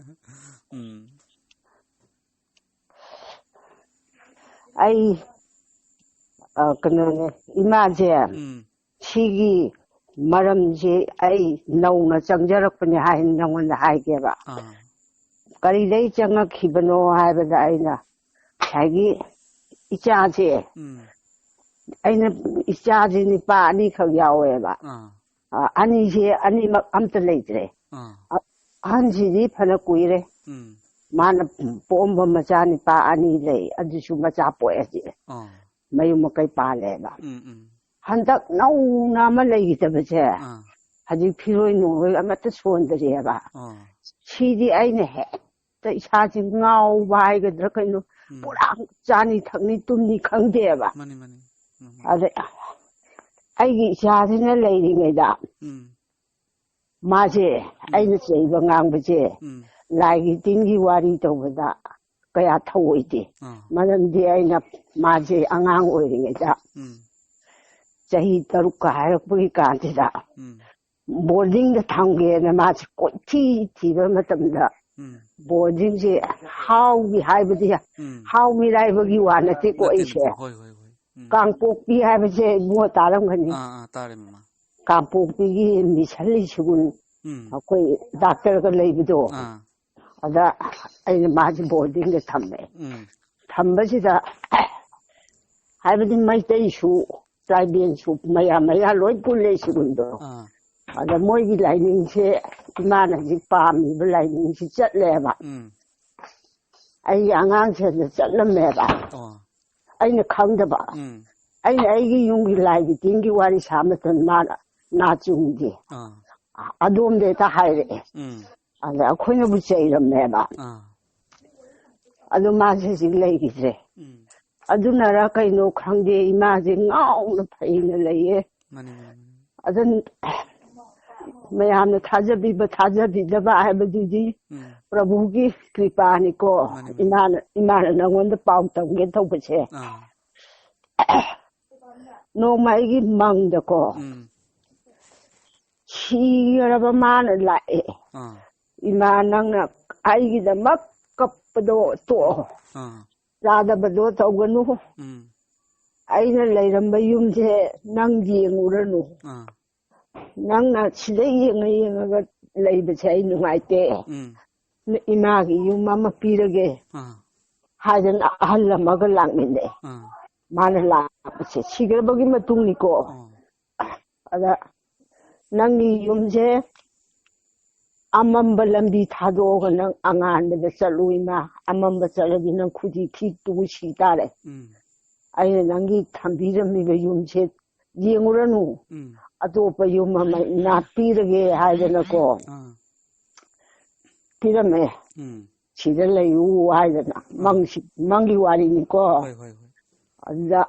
ꯎꯝ꯫ ꯑꯩ, ꯑ, ꯀꯩꯅꯣꯅꯦ, ꯏꯃꯥꯁꯦ, ꯎꯝ꯫ ꯁꯤꯒꯤ ꯃꯔꯝꯁꯦ ꯑꯩ ꯅꯧꯅ ꯆꯪꯖꯔꯛꯄꯅꯦ ꯍꯥꯏꯅ ꯅꯉꯣꯟꯗ ꯍꯥꯏꯒꯦꯕ꯫ ꯑꯥ꯫ ꯀꯔꯤꯗꯩ ꯆꯪꯉꯛꯈꯤꯕꯅꯣ ꯍꯥꯏꯕꯗ ꯑꯩꯅ ꯉꯁꯥꯏꯒꯤ ꯏꯆꯥꯁꯦ, ꯎꯝ꯫ ꯑꯩꯅ ꯏꯆꯥꯁꯦ ꯅꯨꯄꯥ ꯑꯅꯤꯈꯛ ꯌꯥꯎꯋꯦꯕ꯫ ꯑꯥ꯫ ꯑ, ꯑꯅꯤꯁꯦ ꯑꯅꯤꯃꯛ ꯑꯝꯇ ꯂꯩꯇ꯭ꯔꯦ꯫ ꯑꯥ꯫ ꯑ-, ꯑꯍꯟꯁꯤꯗꯤ ꯐꯅ ꯀꯨꯏꯔꯦ꯫ ꯎꯝ꯫ ꯃꯥꯅ ꯄꯣꯛꯑꯝꯕ ꯃꯆꯥ ꯅꯨꯄꯥ ꯑꯅꯤ ꯂꯩ, ꯑꯗꯨꯁꯨ ꯃꯆꯥ ꯄꯣꯛꯑꯦ ꯍꯧꯖꯤꯛ꯫ ꯑꯥ꯫ ꯃꯌꯨꯝ ꯃꯀꯩ ꯄꯥꯜꯂꯦꯕ꯫ ꯎꯝ, ꯎꯝ꯫ ꯍꯟꯗꯛ ꯅꯧꯅ ꯑꯃ ꯂꯩꯈꯤꯗꯕꯁꯦ, ꯑꯥ꯫ ꯍꯧꯖꯤꯛ ꯐꯤꯔꯣꯏ ꯅꯨꯡꯔꯣꯏ ꯑꯃꯠꯇ ꯁꯣꯟꯗꯔꯦꯕ꯫ ꯑꯥ꯫ ꯁꯤꯗꯤ ꯑꯩꯅ ꯍꯦꯛꯇ ꯏꯁꯥꯁꯤ ꯉꯥꯎꯕ ꯍꯥꯏꯒꯗ꯭ꯔꯥ ꯀꯩꯅꯣ, ꯎꯝ꯫ ꯄꯨꯔꯥ ꯆꯥꯅꯤ ꯊꯛꯅꯤ ꯇꯨꯝꯅꯤ ꯈꯪꯗꯦꯕ꯫ ꯃꯥꯅꯤ, ꯃꯥꯅꯤ꯫ ꯎꯝ, ꯎꯝ꯫ ꯑꯗ ꯑꯩꯒꯤ ꯏꯆꯥꯁꯤꯅ ꯂꯩꯔꯤꯉꯩꯗ ꯎꯝ꯫ ꯃꯥꯁꯦ, ꯎꯝ꯫ ꯑꯩꯅ ꯆꯩꯕ ꯉꯥꯡꯕꯁꯦ, ꯎꯝ꯫ ꯂꯥꯏꯒꯤ ꯇꯤꯟꯒꯤ ꯋꯥꯔꯤ ꯇꯧꯕꯗ ꯀꯌꯥ ꯊꯧꯑꯣꯏꯗꯦ꯫ ꯑꯥ꯫ ꯃꯔꯝꯗꯤ ꯑꯩꯅ ꯃꯥꯁꯦ ꯑꯉꯥꯡ ꯑꯣꯏꯔꯤꯉꯩꯗ ꯎꯝ꯫ ꯆꯍꯤ ꯇꯔꯨꯛꯀ ꯍꯥꯏꯔꯛꯄꯒꯤ ꯀꯥꯟꯁꯤꯗ ꯎꯝ꯫ ꯕꯣꯔꯗꯤꯡꯗ ꯊꯝꯒꯦꯅ ꯃꯥꯁꯦ ꯀꯣꯏꯊꯤ ꯊꯤꯕ ꯃꯇꯝꯗ ꯎꯝ꯫ ꯕꯣꯔꯗꯤꯡꯁꯦ ꯍꯥꯎꯒꯤ ꯍꯥꯏꯕꯗꯤ ꯎꯝ꯫ ꯍꯥꯎ ꯃꯤꯔꯥꯏꯕꯒꯤ ꯋꯥ ꯅꯠꯇꯦꯀꯣ ꯅꯠꯇꯦ, ꯑꯩꯁꯦ꯫ ꯅꯠꯇꯦ꯫ ꯍꯣꯏ, ꯍꯣꯏ, ꯍꯣꯏ꯫ ꯎꯝ꯫ ꯀꯥꯡꯄꯣꯛꯄꯤ ꯍꯥꯏꯕꯁꯦ ꯏꯕꯨꯡꯉꯣ ꯇꯥꯔꯝꯒꯅꯤ꯫ ꯑꯥ, ꯑꯥ, ꯇꯥꯔꯦ, ꯃꯃꯥ꯫ ꯀꯥꯡꯄꯣꯛꯄꯤꯒꯤ ꯃꯤꯁꯟ ꯂꯩꯁꯤꯒꯨꯟ ꯎꯝ꯫ ꯑꯩꯈꯣꯏ ꯗꯥꯛꯇꯔꯒ ꯂꯩꯕꯗꯣ, ꯑꯥ꯫ ꯑꯗ ꯑꯩꯅ ꯃꯥꯁꯦ ꯕꯣꯔꯗꯤꯡꯗ ꯊꯝꯃꯦ꯫ ꯎꯝ꯫ ꯊꯝꯕꯁꯤꯗ ꯍꯥꯏꯕꯗꯤ ꯃꯩꯇꯩꯁꯨ, ꯇ꯭ꯔꯥꯏꯕꯦꯜꯁꯨ ꯃꯌꯥꯝ ꯃꯌꯥ ꯂꯣꯏ ꯄꯨꯜꯂꯦ ꯁꯤꯒꯨꯝꯗꯣ꯫ ꯑꯥ꯫ ꯑꯗ ꯃꯣꯏꯒꯤ ꯂꯥꯏꯅꯤꯡꯁꯦ, ꯏꯃꯥꯅ ꯍꯧꯖꯤꯛ ꯄꯥꯝꯃꯤꯕ ꯂꯥꯏꯅꯤꯡꯁꯤ ꯆꯠꯂꯦꯕ꯫ ꯎꯝ꯫ ꯑꯩꯒꯤ ꯑꯉꯥꯡꯁꯦ ꯑꯗ ꯆꯠꯂꯝꯃꯦꯕ꯫ ꯑꯣ꯫ ꯑꯩꯅ ꯈꯪꯗꯕ꯫ ꯎꯝ꯫ ꯑꯩꯅ ꯑꯩꯒꯤ ꯌꯨꯝꯒꯤ ꯂꯥꯏꯒꯤ ꯇꯤꯟꯒꯤ ꯋꯥꯔꯤ ꯁꯥꯕ ꯃꯇꯝꯗ ꯃꯥꯅ ꯅꯥ ꯆꯨꯡꯗꯦ꯫ ꯑꯥ꯫ ꯑꯗꯣꯝꯗ ꯍꯦꯛꯇ ꯍꯥꯏꯔꯛꯑꯦ꯫ ꯎꯝ꯫ ꯑꯗ ꯑꯩꯈꯣꯏꯅꯕꯨ ꯆꯩꯔꯝꯃꯦꯕ꯫ ꯑꯥ꯫ ꯑꯗꯨ ꯃꯥꯁꯦ ꯍꯧꯖꯤꯛ ꯂꯩꯈꯤꯗ꯭ꯔꯦ꯫ ꯎꯝ꯫ ꯑꯗꯨꯅꯔ ꯀꯩꯅꯣ ꯈꯪꯗꯦ, ꯏꯃꯥꯁꯦ ꯉꯥꯎꯅ ꯐꯩꯅ ꯂꯩꯌꯦ꯫ ꯃꯥꯅꯤ, ꯃꯥꯅꯤ, ꯃꯥꯅꯤ꯫ ꯑꯗꯨ ꯃꯌꯥꯝꯅ ꯊꯥꯖꯕꯤꯕ ꯊꯥꯖꯕꯤꯗꯕ ꯍꯥꯏꯕꯗꯨꯗꯤ ꯎꯝ꯫ ꯄ꯭ꯔꯚꯨꯒꯤ ꯀ꯭ꯔꯤꯄꯥꯅꯤꯀꯣ꯫ ꯃꯥꯅꯤ, ꯃꯥꯅꯤ꯫ ꯏꯃꯥꯅ, ꯏꯃꯥꯅ ꯅꯪꯉꯣꯟꯗ ꯄꯥꯎ ꯇꯝꯒꯦ ꯇꯧꯕꯁꯦ꯫ ꯑꯥ꯫ ꯅꯣꯡꯃ ꯑꯩꯒꯤ ꯃꯪꯗꯀꯣ, ꯎꯝ꯫ ꯁꯤꯈ꯭ꯔꯕ ꯃꯥꯅ ꯂꯥꯛꯑꯦ꯫ ꯑꯥ꯫ "ꯏꯃꯥ, ꯅꯪꯅ ꯑꯩꯒꯤꯗꯃꯛ ꯀꯞꯄꯗꯣ ꯇꯣꯛꯑꯣ꯫ ꯑꯥ꯫ ꯆꯥꯗꯕꯗꯣ ꯇꯧꯒꯅꯨ꯫ ꯎꯝ꯫ ꯑꯩꯅ ꯂꯩꯔꯝꯕ ꯌꯨꯝꯁꯦ ꯅꯪ ꯌꯦꯡꯉꯨꯔꯅꯨ꯫ ꯑꯥ꯫ ꯅꯪꯅ ꯁꯤꯗ ꯌꯦꯡꯉ ꯌꯦꯡꯉꯒ ꯂꯩꯕꯁꯦ ꯑꯩ ꯅꯨꯡꯉꯥꯏꯇꯦ꯫ ꯎꯝ꯫ ꯏꯃꯥꯒꯤ ꯌꯨꯝ ꯑꯃ ꯄꯤꯔꯒꯦ" ꯑꯥ꯫ ꯍꯥꯏꯗꯅ ꯑꯍꯜ ꯑꯃꯒ ꯂꯥꯛꯃꯤꯟꯅꯩ꯫ ꯑꯥ꯫ ꯃꯥꯅ ꯂꯥꯛꯄꯁꯦ ꯁꯤꯈ꯭ꯔꯕꯒꯤ ꯃꯇꯨꯡꯅꯤꯀꯣ꯫ ꯑꯥ꯫ ꯑꯗ "ꯅꯪꯒꯤ ꯌꯨꯝꯁꯦ ꯑꯃꯝꯕ ꯂꯝꯕꯤ ꯊꯥꯗꯣꯛꯑꯒ ꯅꯪ ꯑꯉꯥꯟꯕꯗ ꯆꯠꯂꯨ ꯏꯃꯥ, ꯑꯃꯝꯕ ꯆꯠꯂꯗꯤ ꯅꯪ ꯈꯨꯗꯤ ꯊꯤ ꯇꯨ ꯁꯤ ꯇꯥꯔꯦ꯫ ꯎꯝ꯫ ꯑꯩꯅ ꯅꯪꯒꯤ ꯊꯝꯕꯤꯔꯝꯃꯤꯕ ꯌꯨꯝꯁꯦ ꯌꯦꯡꯉꯨꯔꯅꯨ꯫ ꯎꯝ꯫ ꯑꯇꯣꯞꯄ ꯌꯨꯝ ꯑꯃ ꯏꯅꯥ ꯄꯤꯔꯒꯦ" ꯍꯥꯏꯗꯅꯀꯣ꯫ ꯑꯥ꯫ ꯄꯤꯔꯝꯃꯦ꯫ ꯎꯝ꯫ "ꯁꯤꯗ ꯂꯩꯌꯨ" ꯍꯥꯏꯗꯅ꯫ ꯑꯥ꯫ ꯃꯪꯁꯤ, ꯃꯪꯒꯤ ꯋꯥꯔꯤꯅꯤꯀꯣ꯫ ꯍꯣꯏ, ꯍꯣꯏ, ꯍꯣꯏ꯫ ꯑꯗꯨꯗ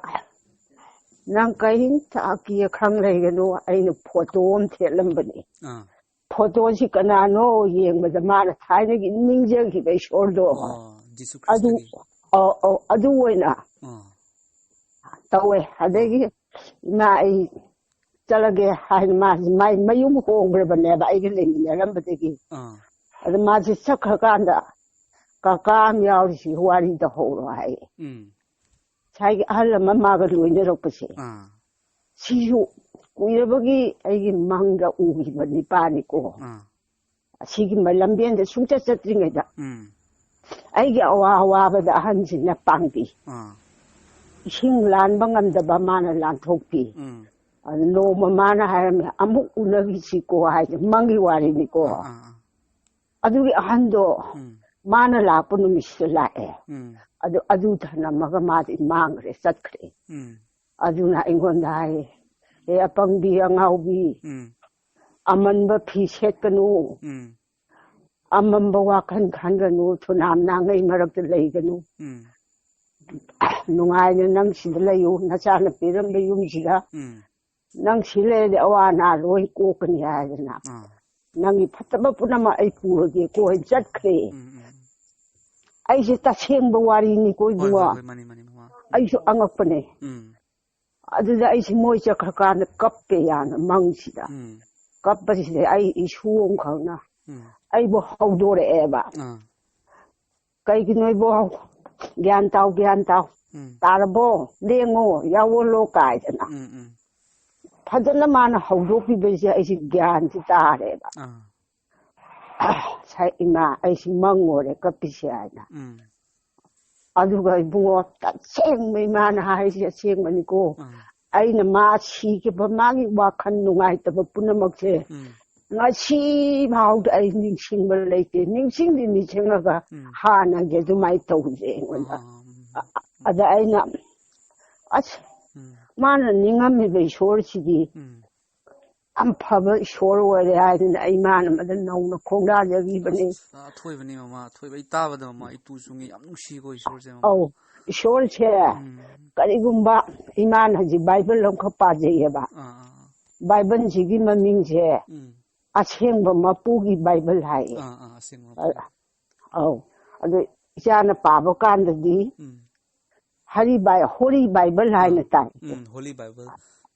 "ꯅꯪ ꯀꯔꯤꯝꯇ ꯑꯀꯤ ꯑꯈꯪ ꯂꯩꯒꯅꯨ, ꯑꯩꯅ ꯐꯣꯇꯣ ꯑꯃ ꯊꯦꯠꯂꯝꯕꯅꯤ꯫ ꯑꯥ꯫ ꯐꯣꯇꯣꯁꯤ ꯀꯅꯥꯅꯣ ꯌꯦꯡꯕꯗ ꯃꯥꯅ ꯊꯥꯏꯅꯒꯤ ꯅꯤꯡꯖꯈꯤꯕ ꯏꯁꯣꯔꯗꯣ꯫ ꯑꯣ, ꯖꯤꯁꯨ ꯑꯗꯨ, ꯈ꯭ꯔꯤꯁꯇꯒꯤ꯫ ꯑꯧ, ꯑꯧ, ꯑꯗꯨ ꯑꯣꯏꯅ ꯑꯥ꯫ ꯇꯧꯋꯦ꯫ ꯑꯗꯒꯤ ꯏꯃꯥ ꯑꯩ ꯆꯠꯂꯒꯦ" ꯍꯥꯏꯅ ꯃꯥꯁꯤ ꯃꯥꯏ ꯃꯌꯨꯝ ꯍꯣꯡꯈ꯭ꯔꯕꯅꯦꯕ ꯑꯩꯒ ꯂꯩꯃꯤꯟꯅꯔꯝꯕꯗꯒꯤ꯫ ꯑꯥ꯫ ꯑꯗ ꯃꯥꯁꯤ ꯆꯠꯈ꯭ꯔꯀꯥꯟꯗ "ꯀꯀꯥ ꯑꯃ ꯌꯥꯎꯔꯤꯁꯤ ꯋꯥꯔꯤ ꯇꯧꯍꯧꯔꯣ" ꯍꯥꯏꯌꯦ꯫ ꯎꯝ꯫ ꯉꯁꯥꯏꯒꯤ ꯑꯍꯜ ꯑꯃ ꯃꯥꯒ ꯂꯣꯏꯅꯔꯛꯄꯁꯦ꯫ ꯑꯥ꯫ ꯁꯤꯁꯨ ꯀꯨꯏꯔꯕꯒꯤ ꯑꯩꯒꯤ ꯃꯪꯗ ꯎꯈꯤꯕ ꯅꯤꯄꯥꯅꯤꯀꯣ꯫ ꯑꯥ꯫ ꯑꯁꯤꯒꯤ ꯃ-, ꯂꯝꯕꯦꯟꯗ ꯁꯨꯡꯆꯠ ꯆꯠꯇ꯭ꯔꯤꯉꯩꯗ ꯎꯝ꯫ ꯑꯩꯒꯤ ꯑꯋꯥ ꯑꯋꯥꯕꯗ ꯑꯍꯟꯁꯤꯅ ꯄꯥꯡꯕꯤ꯫ ꯑꯥ꯫ ꯏꯁꯤꯡ ꯂꯥꯟꯕ ꯉꯝꯗꯕ ꯃꯥꯅ ꯂꯥꯟꯊꯣꯛꯄꯤ꯫ ꯎꯝ꯫ ꯑꯗꯨ ꯅꯣꯡꯃ ꯃꯥꯅ ꯍꯥꯏꯔꯝꯃꯦ, "ꯑꯃꯨꯛ ꯎꯅꯈꯤꯁꯤꯀꯣ" ꯍꯥꯏꯁꯦ ꯃꯪꯒꯤ ꯋꯥꯔꯤꯅꯤꯀꯣ꯫ ꯑꯥ, ꯑꯥ, ꯑꯥ꯫ ꯑꯗꯨꯒꯤ ꯑꯍꯟꯗꯣ ꯎꯝ꯫ ꯃꯥꯅ ꯂꯥꯛꯄ ꯅꯨꯃꯤꯠꯁꯤꯗ ꯂꯥꯛꯑꯦ꯫ ꯎꯝ꯫ ꯑꯗꯨ, ꯑꯗꯨ ꯊꯅꯝꯃꯒ ꯃꯥꯗꯤ ꯃꯥꯡꯈ꯭ꯔꯦ, ꯆꯠꯈ꯭ꯔꯦ꯫ ꯎꯝ꯫ ꯑꯗꯨꯅ ꯑꯩꯉꯣꯟꯗ ꯍꯥꯏꯌꯦ, "ꯑꯦ ꯑꯄꯪꯕꯤ ꯑꯉꯥꯎꯕꯤ, ꯎꯝ꯫ ꯑꯃꯟꯕ ꯐꯤ ꯁꯦꯠꯀꯅꯨ, ꯎꯝ꯫ ꯑꯃꯝꯕ ꯋꯥꯈꯜ ꯈꯟꯒꯅꯨ, ꯁꯨꯅꯥꯝ ꯅꯥꯉꯩ ꯃꯔꯛꯇ ꯂꯩꯒꯅꯨ꯫ ꯎꯝ꯫ ꯅꯨꯡꯉꯥꯏꯅ ꯅꯪ ꯁꯤꯗ ꯂꯩꯌꯨ, ꯅꯆꯥꯅ ꯄꯤꯔꯝꯕ ꯌꯨꯝꯁꯤꯗ ꯎꯝ꯫ "ꯅꯪ ꯁꯤ ꯂꯩꯔꯗꯤ ꯑꯋꯥ ꯑꯅꯥ ꯂꯣꯏ ꯀꯣꯛꯀꯅꯤ" ꯍꯥꯏꯗꯅ, ꯑꯥ "ꯅꯪꯒꯤ ꯐꯠꯇꯕ ꯄꯨꯝꯅꯃꯛ ꯑꯩ ꯄꯨꯔꯒꯦꯀꯣ" ꯍꯥꯏꯅ ꯆꯠꯈ꯭ꯔꯦ꯫ ꯎꯝ ꯎꯝ ꯑꯩꯁꯦ ꯇꯁꯦꯡꯕ ꯋꯥꯔꯤꯅꯤꯀꯣ ꯍꯣꯏ ꯏꯕꯨꯡꯉꯣ꯫ ꯍꯣꯏ ꯍꯣꯏ ꯃꯥꯅꯤ ꯃꯥꯅꯤ ꯃꯃꯥ꯫ ꯑꯩꯁꯨ ꯑꯉꯛꯄꯅꯦ꯫ ꯎꯝ ꯑꯗꯨꯗ ꯑꯩꯁꯦ ꯃꯣꯏ ꯆꯠꯈ꯭ꯔꯀꯥꯟꯗ ꯀꯞꯄꯦ ꯌꯥꯝꯅ ꯃꯪꯁꯤꯗ꯫ ꯎꯝ ꯀꯞꯄꯁꯤꯗ ꯑꯩ ꯏꯁꯨ ꯑꯃꯈꯛꯅ ꯎꯝ ꯑꯩꯕꯨ ꯍꯧꯗꯣꯔꯛꯑꯦꯕ꯫ ꯑꯥ "ꯀꯩꯒꯤꯅꯣ ꯏꯕꯣ? ꯒ꯭ꯌꯥꯟ ꯇꯥꯎ, ꯒ꯭ꯌꯥꯟ ꯇꯥꯎ꯫ ꯎꯝ ꯇꯥꯔꯕꯣ? ꯂꯦꯡꯉꯣ, ꯌꯥꯎꯑꯣꯜꯂꯣ" ꯀꯥꯏꯗꯅ꯫ ꯎꯝ ꯎꯝ ꯐꯖꯅ ꯃꯥꯅ ꯍꯧꯗꯣꯛꯄꯤꯕꯁꯦ ꯑꯩꯁꯦ ꯒ꯭ꯌꯥꯟꯁꯤ ꯇꯥꯔꯦꯕ꯫ ꯑꯥ "ꯁꯥꯏ ꯏꯃꯥ, ꯑꯩꯁꯤ ꯃꯪꯉꯨꯔꯦ ꯀꯞꯄꯤꯁꯦ" ꯍꯥꯏꯅ꯫ ꯎꯝ ꯑꯗꯨꯒ ꯏꯕꯨꯡꯉꯣ, ꯇꯁꯦꯡꯕ ꯏꯃꯥꯅ ꯍꯥꯏꯔꯤꯁꯦ ꯑꯁꯦꯡꯕꯅꯤꯀꯣ꯫ ꯑꯥ ꯑꯩꯅ ꯃꯥ ꯁꯤꯈꯤꯕ, ꯃꯥꯒꯤ ꯋꯥꯈꯜ ꯅꯨꯡꯉꯥꯏꯇꯕ ꯄꯨꯝꯅꯃꯛꯁꯦ ꯎꯝ ꯉꯁꯤ ꯐꯥꯎꯗ ꯑꯩ ꯅꯤꯡꯁꯤꯡꯕ ꯂꯩꯇꯦ꯫ ꯅꯤꯡꯁꯤꯡꯗꯤ ꯅꯤꯡꯁꯤꯡꯉꯒ ꯎꯝ ꯍꯥꯟꯅꯒꯤ ꯑꯗꯨꯃꯥꯏꯅ ꯇꯧꯖꯩ ꯑꯩꯉꯣꯟꯗ꯫ ꯑꯥ ꯎꯝ ꯑꯗ ꯑꯩꯅ, "ꯑꯁ, ꯎꯝ ꯃꯥꯅ ꯅꯤꯡꯉꯝꯃꯤꯕ ꯏꯁꯣꯔꯁꯤꯗꯤ ꯎꯝ ꯌꯥꯝ ꯐꯕ ꯏꯁꯣꯔ ꯑꯣꯏꯔꯦ" ꯍꯥꯏꯗꯅ ꯑꯩ ꯃꯥꯅ ꯃꯗ ꯅꯧꯅ ꯈꯣꯡꯗꯥꯖꯈꯤꯕꯅꯤ꯫ ꯑꯁ, ꯑ, ꯑꯊꯣꯏꯕꯅꯤ ꯃꯃꯥ, ꯑꯊꯣꯏꯕ꯫ ꯑꯩ ꯇꯥꯕꯗ ꯃꯃꯥ, ꯑꯩ ꯇꯨ ꯆꯨꯡꯉꯤ꯫ ꯌꯥꯝ ꯅꯨꯡꯁꯤꯀꯣ ꯏꯁꯣꯔꯁꯦ ꯃꯃꯥ꯫ ꯑꯧ, ꯏꯁꯣꯔꯁꯦ ꯎꯝ ꯀꯔꯤꯒꯨꯝꯕ ꯏꯃꯥꯅ ꯍꯧꯖꯤꯛ ꯕꯥꯏꯕꯜ ꯑꯃꯈꯛ ꯄꯥꯖꯩꯌꯦꯕ꯫ ꯑꯥ ꯑꯥ ꯕꯥꯏꯕꯜꯁꯤꯒꯤ ꯃꯃꯤꯡꯁꯦ ꯎꯝ ꯑꯁꯦꯡꯕ ꯃꯄꯨꯒꯤ ꯕꯥꯏꯕꯜ ꯍꯥꯏꯌꯦ꯫ ꯑꯥ ꯑꯥ ꯑꯁꯦꯡꯕ ꯑ-, ꯑꯧ, ꯑꯗꯨ ꯏꯆꯥꯅ ꯄꯥꯕ ꯀꯥꯟꯗꯗꯤ ꯎꯝ ꯍꯔꯤ ꯕꯥꯏ-, ꯍꯣꯂꯤ ꯕꯥꯏꯕꯜ ꯍꯥꯏꯅ ꯇꯥꯏ꯫ ꯎꯝ ꯍꯣꯂꯤ ꯕꯥꯏꯕꯜ꯫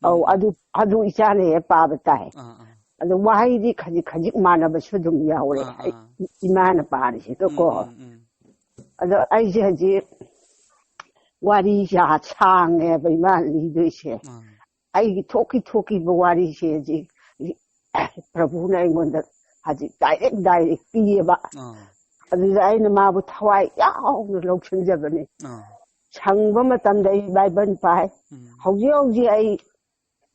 ꯑꯧ, ꯎꯝ ꯑꯗꯨ, ꯑꯗꯨ ꯏꯆꯥꯅ ꯍꯦꯛ ꯄꯥꯕ ꯇꯥꯏ꯫ ꯑꯥ ꯑꯥ ꯑꯗꯣ ꯋꯥꯍꯩꯗꯤ ꯈꯖꯤꯛ ꯈꯖꯤꯛ ꯃꯥꯟꯅꯕꯁꯨ ꯑꯗꯨꯝ ꯌꯥꯎꯔꯦ꯫ ꯑꯥ, ꯑꯩ, ꯑꯥ꯫ ꯏꯃꯥꯅ ꯄꯥꯔꯤꯁꯤꯒꯀꯣ꯫ ꯎꯝ ꯎꯝ ꯎꯝ ꯑꯗꯣ ꯑꯩꯁꯦ ꯍꯧꯖꯤꯛ ꯋꯥꯔꯤ ꯁꯥꯡꯉꯦꯕ ꯏꯃꯥꯅ ꯂꯤꯗꯣꯏꯁꯦ꯫ ꯑꯥ ꯑꯩꯒꯤ ꯊꯣꯛꯈꯤ ꯊꯣꯛꯈꯤꯕ ꯋꯥꯔꯤꯁꯦ ꯍꯧꯖꯤꯛ ꯄ꯭ꯔꯚꯨꯅ ꯑꯩꯉꯣꯟꯗ ꯍꯧꯖꯤꯛ ꯗꯥꯏꯔꯦꯛ ꯗꯥꯏꯔꯦꯛ ꯄꯤꯌꯦꯕ꯫ ꯑꯥ ꯑꯗꯨꯗ ꯑꯩꯅ ꯃꯥꯕꯨ ꯊꯋꯥꯏ ꯌꯥꯎꯅ ꯂꯧꯁꯤꯟꯖꯕꯅꯤ꯫ ꯑꯥ ꯁꯪꯕ ꯃꯇꯝꯗ ꯑꯩ ꯕꯥꯏꯕꯜ ꯄꯥꯏ꯫ ꯎꯝ ꯍꯧꯖꯤꯛ ꯍꯧꯖꯤꯛ ꯑꯩ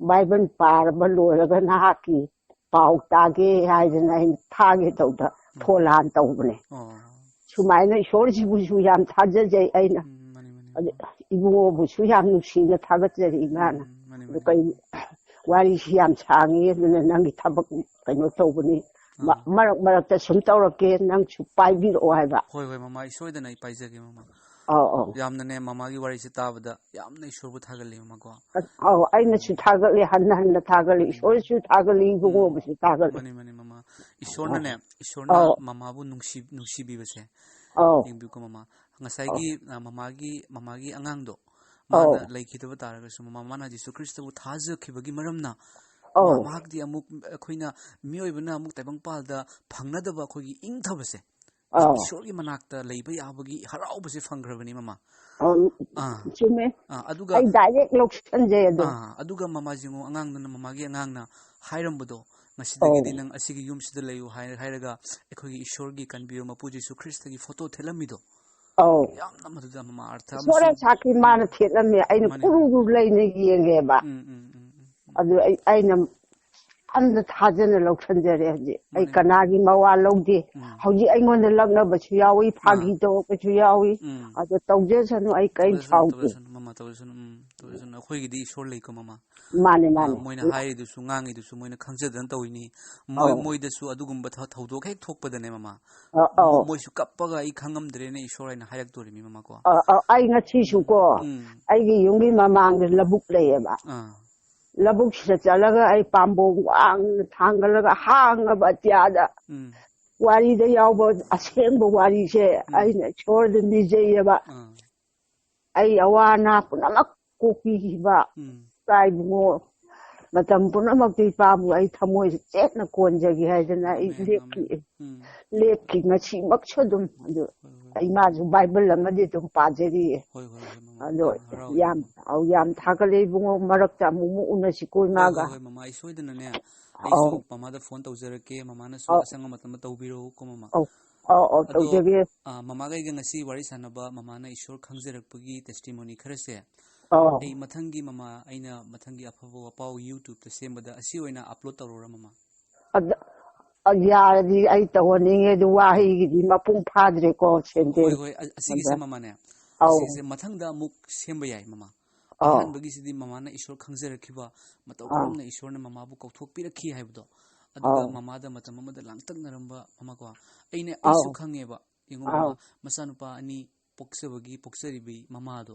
ꯕꯥꯏꯕꯜ ꯄꯥꯔꯕ ꯂꯣꯏꯔꯒ ꯅꯍꯥꯛꯀꯤ ꯄꯥꯎ ꯇꯥꯒꯦ ꯍꯥꯏꯗꯅ ꯑꯩꯅ ꯊꯥꯒꯦ ꯇꯧꯗ ꯐꯣꯟ ꯍꯥꯟ ꯇꯧꯕꯅꯦ꯫ ꯑꯣ ꯁꯨꯃꯥꯏꯅ ꯏꯁꯣꯔꯁꯤꯕꯨꯁꯨ ꯌꯥꯝ ꯊꯥꯖꯖꯩ ꯑꯩꯅ꯫ ꯎꯝ ꯃꯥꯅꯤ ꯃꯥꯅꯤ ꯑꯗꯨ ꯏꯕꯨꯡꯉꯣꯕꯨꯁꯨ ꯌꯥꯝ ꯅꯨꯡꯁꯤꯅ ꯊꯥꯒꯠꯆꯔꯤ ꯏꯃꯥꯅ꯫ ꯎꯝ ꯃꯥꯅꯤ ꯑꯗꯨ ꯃꯥꯅꯤ ꯀꯩ ꯋꯥꯔꯤꯁꯤ ꯌꯥꯝ ꯁꯥꯡꯉꯤ, ꯑꯗꯨꯅ ꯅꯪꯒꯤ ꯊꯕꯛ ꯀꯩꯅꯣ ꯇꯧꯕꯅꯤ꯫ ꯃ-, ꯑꯥ ꯃꯔꯛ ꯃꯔꯛꯇ ꯁꯨꯝ ꯇꯧꯔꯛꯀꯦ, ꯅꯪꯁꯨ ꯄꯥꯏꯕꯤꯔꯛꯑꯣ ꯍꯥꯏꯕ꯫ ꯍꯣꯏ ꯍꯣꯏ ꯃꯃꯥ, ꯑꯩ ꯁꯣꯏꯗꯅ ꯑꯩ ꯄꯥꯏꯖꯒꯦ ꯃꯃꯥ꯫ ꯑꯧ, ꯑꯧ꯫ ꯌꯥꯝꯅꯅꯦ, ꯃꯃꯥꯒꯤ ꯋꯥꯔꯤꯁꯦ ꯇꯥꯕꯗ ꯌꯥꯝꯅ ꯏꯁꯣꯔꯕꯨ ꯊꯥꯒꯠꯂꯤ, ꯃꯃꯥꯀꯣ꯫ ꯑꯧ, ꯑꯩꯅꯁꯨ ꯊꯥꯒꯠꯂꯤ, ꯍꯟꯅ ꯍꯟꯅ ꯊꯥꯒꯠꯂꯤ꯫ ꯎꯝ꯫ ꯏꯁꯣꯔꯁꯨ ꯊꯥꯒꯠꯂꯤ, ꯎꯝ꯫ ꯏꯕꯨꯡꯉꯣꯕꯨꯁꯨ ꯊꯥꯒꯠꯂꯤ꯫ ꯃꯥꯅꯤ, ꯃꯥꯅꯤ, ꯃꯃꯥ꯫ ꯏꯁꯣꯔꯅꯅꯦ, ꯏꯁꯣꯔꯅ ꯑꯧ꯫ ꯃꯃꯥꯕꯨ ꯅꯨꯡꯁꯤ-, ꯅꯨꯡꯁꯤꯕꯤꯕꯁꯦ꯫ ꯑꯧ꯫ ꯌꯦꯡꯕꯤꯌꯨꯀꯣ, ꯃꯃꯥ꯫ ꯑꯧ꯫ ꯉꯁꯥꯏꯒꯤ, ꯑ, ꯃꯃꯥꯒꯤ, ꯃꯃꯥꯒꯤ ꯑꯉꯥꯡꯗꯣ, ꯑꯧ꯫ ꯃꯥꯅ ꯂꯩꯈꯤꯗꯕ ꯇꯥꯔꯒꯁꯨ, ꯃꯃꯥ, ꯃꯥꯅ ꯖꯤꯁꯨ ꯈ꯭ꯔꯤꯁꯇꯕꯨ ꯊꯥꯖꯈꯤꯕꯒꯤ ꯃꯔꯝꯅ, ꯃꯥ, ꯑꯧ꯫ ꯃꯍꯥꯛꯇꯤ ꯑꯃꯨꯛ ꯑꯩꯈꯣꯏꯅ ꯃꯤꯑꯣꯏꯕꯅ ꯑꯃꯨꯛ ꯇꯥꯏꯕꯪꯄꯥꯜꯗ ꯐꯪꯅꯗꯕ ꯑꯩꯈꯣꯏꯒꯤ ꯏꯪꯊꯕꯁꯦ, ꯑꯧ꯫ ꯏꯁꯣꯔꯒꯤ ꯃꯅꯥꯛꯇ ꯂꯩꯕ ꯌꯥꯕꯒꯤ ꯍꯔꯥꯎꯕꯁꯦ ꯐꯪꯈ꯭ꯔꯕꯅꯤ, ꯃꯃꯥ꯫ ꯑꯧ, ꯑꯥ꯫ ꯆꯨꯝꯃꯦ꯫ ꯑꯥ, ꯑꯗꯨꯒ ꯑꯩ direct ꯂꯧꯁꯟꯖꯩ ꯑꯗꯣ꯫ ꯑꯥ, ꯑꯗꯨꯒ ꯃꯃꯥꯁꯤ ꯌꯦꯡꯉꯨ, ꯑꯉꯥꯡꯗꯨꯅ, ꯃꯃꯥꯒꯤ ꯑꯉꯥꯡꯅ ꯍꯥꯏꯔꯝꯕꯗꯣ, "ꯉꯁꯤꯗꯒꯤꯗꯤ ꯑꯧ꯫ ꯅꯪ ꯑꯁꯤꯒꯤ ꯌꯨꯝꯁꯤꯗ ꯂꯩꯌꯨ" ꯍꯥꯏ-, ꯍꯥꯏꯔꯒ ꯑꯩꯈꯣꯏꯒꯤ ꯏꯁꯣꯔꯒꯤ ꯀꯟꯕꯤꯕ ꯃꯄꯨ ꯖꯤꯁꯨ ꯈ꯭ꯔꯤꯁꯇꯒꯤ ꯐꯣꯇꯣ ꯊꯦꯠꯂꯝꯃꯤꯗꯣ꯫ ꯑꯧ꯫ ꯌꯥꯝꯅ ꯃꯗꯨꯗ ꯃꯃꯥ ꯑꯔꯊ ꯏꯁꯣꯔ ꯑꯃꯁꯨ-, ꯁꯥꯈꯤ ꯃꯥꯅ ꯎꯝ꯫ ꯊꯦꯠꯂꯝꯃꯦ꯫ ꯑꯩꯅ ꯃꯥꯅꯦ꯫ ꯀꯨꯔꯨ ꯀꯨꯔꯨ ꯂꯩꯅ ꯌꯦꯡꯉꯦꯕ꯫ ꯎꯝ, ꯎꯝ, ꯎꯝ, ꯎꯝ, ꯎꯝ꯫ ꯑꯗꯨ ꯑꯩ, ꯑꯩꯅ ꯑꯝꯇ ꯊꯥꯖꯅ ꯂꯧꯁꯟꯖꯔꯦ ꯍꯧꯖꯤꯛ꯫ ꯑꯩ ꯃꯥꯅꯦ, ꯃꯥꯅꯦ꯫ ꯀꯅꯥꯒꯤ ꯃꯋꯥ ꯂꯧꯗꯦ꯫ ꯎꯝ꯫ ꯍꯧꯖꯤꯛ ꯑꯩꯉꯣꯟꯗ ꯂꯛꯅꯕꯁꯨ ꯌꯥꯎꯏ, ꯑꯥ꯫ ꯐꯥꯒꯤ ꯇꯧꯔꯛꯄꯁꯨ ꯌꯥꯎꯏ꯫ ꯎꯝ꯫ ꯑꯗꯣ ꯇꯧꯖꯁꯅꯨ, ꯑꯩ ꯀꯔꯤꯝ ꯇꯧꯖꯁꯅꯨ, ꯁꯥꯎꯗꯦ꯫ ꯇꯧꯖꯁꯅꯨ, ꯃꯃꯥ, ꯇꯧꯖꯁꯅꯨ꯫ ꯎꯝ, ꯇꯧꯖꯁꯅꯨ꯫ ꯑꯩꯈꯣꯏꯒꯤꯗꯤ ꯏꯁꯣꯔ ꯂꯩꯀꯣ, ꯃꯃꯥ꯫ ꯃꯥꯅꯦ, ꯑꯥ, ꯃꯥꯅꯦ꯫ ꯃꯣꯏꯅ ꯎꯝ꯫ ꯍꯥꯏꯔꯤꯗꯨꯁꯨ, ꯉꯥꯡꯉꯤꯗꯨꯁꯨ ꯃꯣꯏꯅ ꯈꯪꯖꯗꯅ ꯇꯧꯔꯤꯅꯤ꯫ ꯃꯣꯏ, ꯑꯧ꯫ ꯃꯣꯏꯗꯁꯨ ꯑꯗꯨꯒꯨꯝꯕ ꯊ-, ꯊꯧꯗꯣꯛ ꯍꯦꯛ ꯊꯣꯛꯄꯗꯅꯦ, ꯃꯃꯥ꯫ ꯑꯧ, ꯃꯣ-, ꯑꯧ꯫ ꯃꯣꯏꯁꯨ ꯀꯞꯄꯒ "ꯑꯩ ꯈꯪꯉꯝꯗ꯭ꯔꯦꯅꯦ, ꯏꯁꯣꯔ" ꯍꯥꯏꯅ ꯍꯥꯏꯔꯛꯇꯣꯔꯤꯃꯤ, ꯃꯃꯥ ꯀꯣ꯫ ꯑꯧ, ꯑꯧ꯫ ꯑꯩ ꯉꯁꯤꯁꯨꯀꯣ, ꯎꯝ꯫ ꯑꯩꯒꯤ ꯌꯨꯝꯒꯤ ꯃꯃꯥꯡꯗ ꯂꯧꯕꯨꯛ ꯂꯩꯌꯦꯕ꯫ ꯑꯥ꯫ ꯂꯧꯕꯨꯛꯁꯤꯗ ꯆꯠꯂꯒ ꯑꯩ ꯄꯥꯝꯕꯣꯝ ꯋꯥꯡꯅ ꯊꯥꯡꯒꯠꯂꯒ ꯍꯥꯡꯉꯕ ꯑꯇꯤꯌꯥꯗ ꯎꯝ꯫ ꯋꯥꯔꯤꯗ ꯌꯥꯎꯕ ꯑꯁꯦꯡꯕ ꯋꯥꯔꯤꯁꯦ ꯎꯝ꯫ ꯑꯩꯅ ꯏꯁꯣꯔꯗ ꯅꯤꯖꯩꯌꯦꯕ꯫ ꯑꯥ꯫ ꯑꯩ ꯑꯋꯥ ꯑꯅꯥ ꯄꯨꯝꯅꯃꯛ ꯀꯣꯛꯄꯤꯈꯤꯕ ꯎꯝ꯫ ꯏꯄꯥ ꯏꯕꯨꯡꯉꯣ, ꯃꯇꯝ ꯄꯨꯝꯅꯃꯛꯇ ꯏꯄꯥꯕꯨ ꯑꯩ ꯊꯃꯣꯏꯁꯦ ꯆꯦꯠꯅ ꯀꯣꯟꯖꯒꯦ ꯍꯥꯏꯗꯅ ꯑꯩ ꯉꯝꯃꯦ, ꯂꯦꯞꯈꯤ꯫ ꯉꯝꯃꯦ꯫ ꯎꯝ꯫ ꯂꯦꯞꯈꯤ ꯉꯁꯤꯃꯛꯁꯨ ꯑꯗꯨꯝ꯫ ꯑꯗꯨ ꯍꯣꯏ, ꯍꯣꯏ, ꯑꯩ ꯍꯣꯏ꯫ ꯃꯥꯁꯨ ꯕꯥꯏꯕꯜ ꯑꯃꯗꯤ ꯑꯗꯨꯝ ꯄꯥꯖꯔꯤꯌꯦ꯫ ꯍꯣꯏ, ꯍꯣꯏ, ꯍꯣꯏ, ꯃꯃꯥ꯫ ꯑꯗꯣ ꯌꯥꯝ ꯍꯔꯥꯎꯋꯦ, ꯌꯥꯝ, ꯃꯃꯥ꯫ ꯑꯧ, ꯌꯥꯝ ꯊꯥꯒꯠꯂꯦ ꯏꯕꯨꯡꯉꯣ, ꯃꯔꯛꯇ ꯑꯃꯨꯛ ꯑꯃꯨꯛ ꯎꯅꯁꯤꯀꯣ ꯍꯣꯏ, ꯏꯃꯥꯒ꯫ ꯍꯣꯏ, ꯍꯣꯏ, ꯃꯃꯥ, ꯑꯩ ꯁꯣꯏꯗꯅꯅꯦ, ꯑꯩꯁꯨ ꯑꯧ꯫ ꯃꯃꯥꯗ ꯐꯣꯟ ꯇꯧꯖꯔꯛꯀꯦ, ꯃꯃꯥꯅꯁꯨ ꯑꯧ꯫ ꯑꯁꯪꯕ ꯃꯇꯝꯗ ꯇꯧꯕꯤꯔꯛꯎꯀꯣ, ꯃꯃꯥ꯫ ꯑꯧ, ꯑꯧ, ꯑꯧ, ꯑꯗꯣ, ꯇꯧꯖꯒꯦ꯫ ꯑ, ꯃꯃꯥꯒ ꯑꯩꯒ ꯉꯁꯤ ꯋꯥꯔꯤ ꯁꯥꯟꯅꯕ, ꯃꯃꯥꯅ ꯏꯁꯣꯔ ꯈꯪꯖꯔꯛꯄꯒꯤ testimony ꯈꯔꯁꯦ, ꯑꯧ꯫ ꯑꯩ ꯃꯊꯪꯒꯤ, ꯃꯃꯥ, ꯑꯩꯅ ꯃꯊꯪꯒꯤ ꯑꯐꯕ ꯋꯥꯄꯥꯎ YouTube-ꯇ ꯁꯦꯝꯕꯗ ꯑꯁꯤ ꯑꯣꯏꯅ upload ꯇꯧꯔꯛꯎꯔꯥ, ꯃꯃꯥ? ꯑꯗ, ꯑ, ꯌꯥꯔꯗꯤ ꯑꯩ ꯇꯧꯍꯟꯅꯤꯡꯉꯦ, ꯑꯗꯨ ꯑꯥ꯫ ꯋꯥꯍꯩꯒꯤꯗꯤ ꯃꯄꯨꯡ ꯐꯥꯗ꯭ꯔꯦꯀꯣ, ꯍꯣꯏ, sentence꯫ ꯍꯣꯏ, ꯑ-, ꯑꯁꯤꯒꯤꯁꯦ, ꯑꯗ, ꯃꯃꯥꯅꯦ, ꯑꯧ꯫ ꯑꯁꯤꯁꯦ ꯃꯊꯪꯗ ꯑꯃꯨꯛ ꯁꯦꯝꯕ ꯌꯥꯏ, ꯃꯃꯥ꯫ ꯑꯧ꯫ ꯑꯍꯥꯟꯕꯒꯤꯁꯤꯗꯤ ꯃꯃꯥꯅ ꯏꯁꯣꯔ ꯈꯪꯖꯔꯛꯈꯤꯕ, ꯃꯇꯧ ꯑꯧ꯫ ꯀꯔꯝꯅ ꯏꯁꯣꯔꯅ ꯃꯃꯥꯕꯨ ꯀꯧꯊꯣꯛꯄꯤꯔꯛꯈꯤ ꯍꯥꯏꯕꯗꯣ, ꯑꯗꯨꯒ ꯑꯧ꯫ ꯃꯃꯥꯗ ꯃꯇꯝ ꯑꯃꯗ ꯂꯥꯡꯇꯛꯅꯔꯝꯕ, ꯃꯃꯥꯀꯣ꯫ ꯑꯩꯅ, ꯑꯩꯁꯨ ꯑꯧ꯫ ꯈꯪꯉꯦꯕ, ꯌꯦꯡꯉꯨ, ꯑꯧ꯫ ꯃꯃꯥ, ꯃꯆꯥꯅꯨꯄꯥ ꯑꯅꯤ ꯄꯣꯛꯆꯕꯒꯤ, ꯄꯣꯛꯆꯔꯤꯕꯤ ꯃꯃꯥꯗꯣ,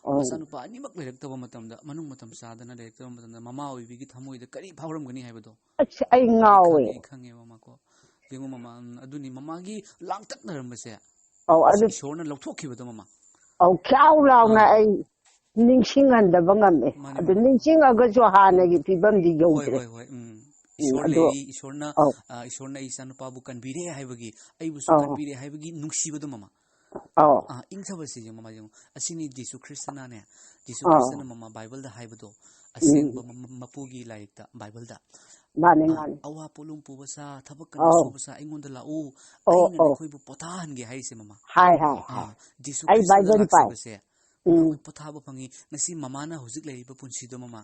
ꯑꯧ꯫ ꯃꯆꯥꯅꯨꯄꯥ ꯑꯅꯤꯃꯛ ꯂꯩꯔꯛꯇꯕ ꯃꯇꯝꯗ, ꯃꯅꯨꯡ ꯃꯇꯝ ꯆꯥꯗꯅ ꯂꯩꯔꯛꯇꯕ ꯃꯇꯝꯗ, ꯃꯃꯥ ꯑꯣꯏꯕꯤꯒꯤ ꯊꯃꯣꯏꯗ ꯀꯔꯤ ꯐꯥꯎꯔꯝꯒꯅꯤ ꯍꯥꯏꯕꯗꯣ ꯑꯁ, ꯑꯩ ꯑꯩ ꯉꯥꯎꯋꯦ꯫ ꯈꯪꯉꯦ, ꯑꯩ ꯈꯪꯉꯦ, ꯃꯃꯥ ꯀꯣ꯫ ꯌꯦꯡꯉꯨ, ꯃꯃꯥ, ꯎꯝ, ꯑꯗꯨꯅꯤ ꯃꯃꯥꯒꯤ ꯂꯥꯡꯇꯛꯅꯔꯝꯕꯁꯦ, ꯑꯧ, ꯑꯗꯨ ꯏꯁꯣꯔꯅ ꯂꯧꯊꯣꯛꯈꯤꯕꯗꯣ, ꯃꯃꯥ꯫ ꯑꯧ, ꯈ꯭ꯌꯥꯎ ꯂꯥꯎꯅ ꯑꯥ꯫ ꯑꯩ ꯅꯤꯡꯁꯤꯡꯍꯟꯗꯕ ꯉꯝꯃꯦ꯫ ꯃꯥꯅꯦ, ꯑꯗꯨ ꯃꯥꯅꯦ꯫ ꯅꯤꯡꯁꯤꯡꯉꯒꯁꯨ ꯍꯥꯟꯅꯒꯤ ꯐꯤꯕꯝꯗꯤ ꯍꯣꯏ, ꯌꯧꯗ꯭ꯔꯦ꯫ ꯍꯣꯏ, ꯍꯣꯏ, ꯎꯝ꯫ ꯎꯝ, ꯏꯁꯣꯔ ꯑꯗꯣ ꯂꯩꯔꯤ, ꯏꯁꯣꯔꯅ, ꯑꯧ꯫ ꯑ, ꯏꯁꯣꯔꯅ ꯑꯩ ꯏꯆꯥꯅꯨꯄꯥꯕꯨ ꯀꯟꯕꯤꯔꯦ ꯍꯥꯏꯕꯒꯤ, ꯑꯩꯕꯨꯁꯨ ꯑꯧ꯫ ꯀꯟꯕꯤꯔꯦ ꯍꯥꯏꯕꯒꯤ ꯅꯨꯡꯁꯤꯕꯗꯣ, ꯃꯃꯥ꯫ ꯑꯧ꯫ ꯑ, ꯏꯪꯊꯕꯁꯤ ꯌꯦꯡꯉꯨ, ꯃꯃꯥ, ꯌꯦꯡꯉꯨ꯫ ꯑꯁꯤꯅꯤ ꯖꯤꯁꯨ ꯈ꯭ꯔꯤꯁꯇꯅꯅꯦ, ꯖꯤꯁꯨ ꯑꯧ꯫ ꯈ꯭ꯔꯤꯁꯇꯅ, ꯃꯃꯥ, ꯕꯥꯏꯕꯜꯗ ꯍꯥꯏꯕꯗꯣ, ꯎꯝ꯫ ꯑꯁꯦꯡꯕ ꯃ-, ꯃ-, ꯃꯄꯨꯒꯤ ꯂꯥꯏꯔꯤꯛꯇ, ꯕꯥꯏꯕꯜꯗ꯫ ꯃꯥꯅꯦ, ꯑ, ꯃꯥꯅꯦ꯫ ꯑꯋꯥ ꯄꯣꯠꯂꯨꯝ ꯄꯨꯕ ꯁꯥ, ꯊꯕꯛ ꯀꯟꯕ ꯑꯧ꯫ ꯁꯨꯕ ꯁꯥ, ꯑꯩꯉꯣꯟꯗ ꯂꯥꯛꯎ, ꯑꯧ, ꯑꯩꯅ ꯑꯧ꯫ ꯅꯈꯣꯏꯕꯨ ꯄꯣꯊꯥꯍꯟꯒꯦ ꯍꯥꯏꯔꯤꯁꯦ, ꯃꯃꯥ꯫ ꯍꯥꯏ, ꯍꯥꯏ, ꯍꯥꯏ꯫ ꯑ, ꯖꯤꯁꯨ ꯑꯩ ꯈ꯭ꯔꯤꯁꯇꯅ ꯕꯥꯏꯕꯜ ꯄꯥꯏ꯫ ꯂꯥꯛꯆꯕꯁꯦ, ꯎꯝ꯫ ꯑꯩꯈꯣꯏ ꯄꯣꯊꯥꯕ ꯐꯪꯉꯤ꯫ ꯉꯁꯤ ꯃꯃꯥꯅ ꯍꯧꯖꯤꯛ ꯂꯩꯔꯤꯕ ꯄꯨꯟꯁꯤꯗꯣ, ꯃꯃꯥ,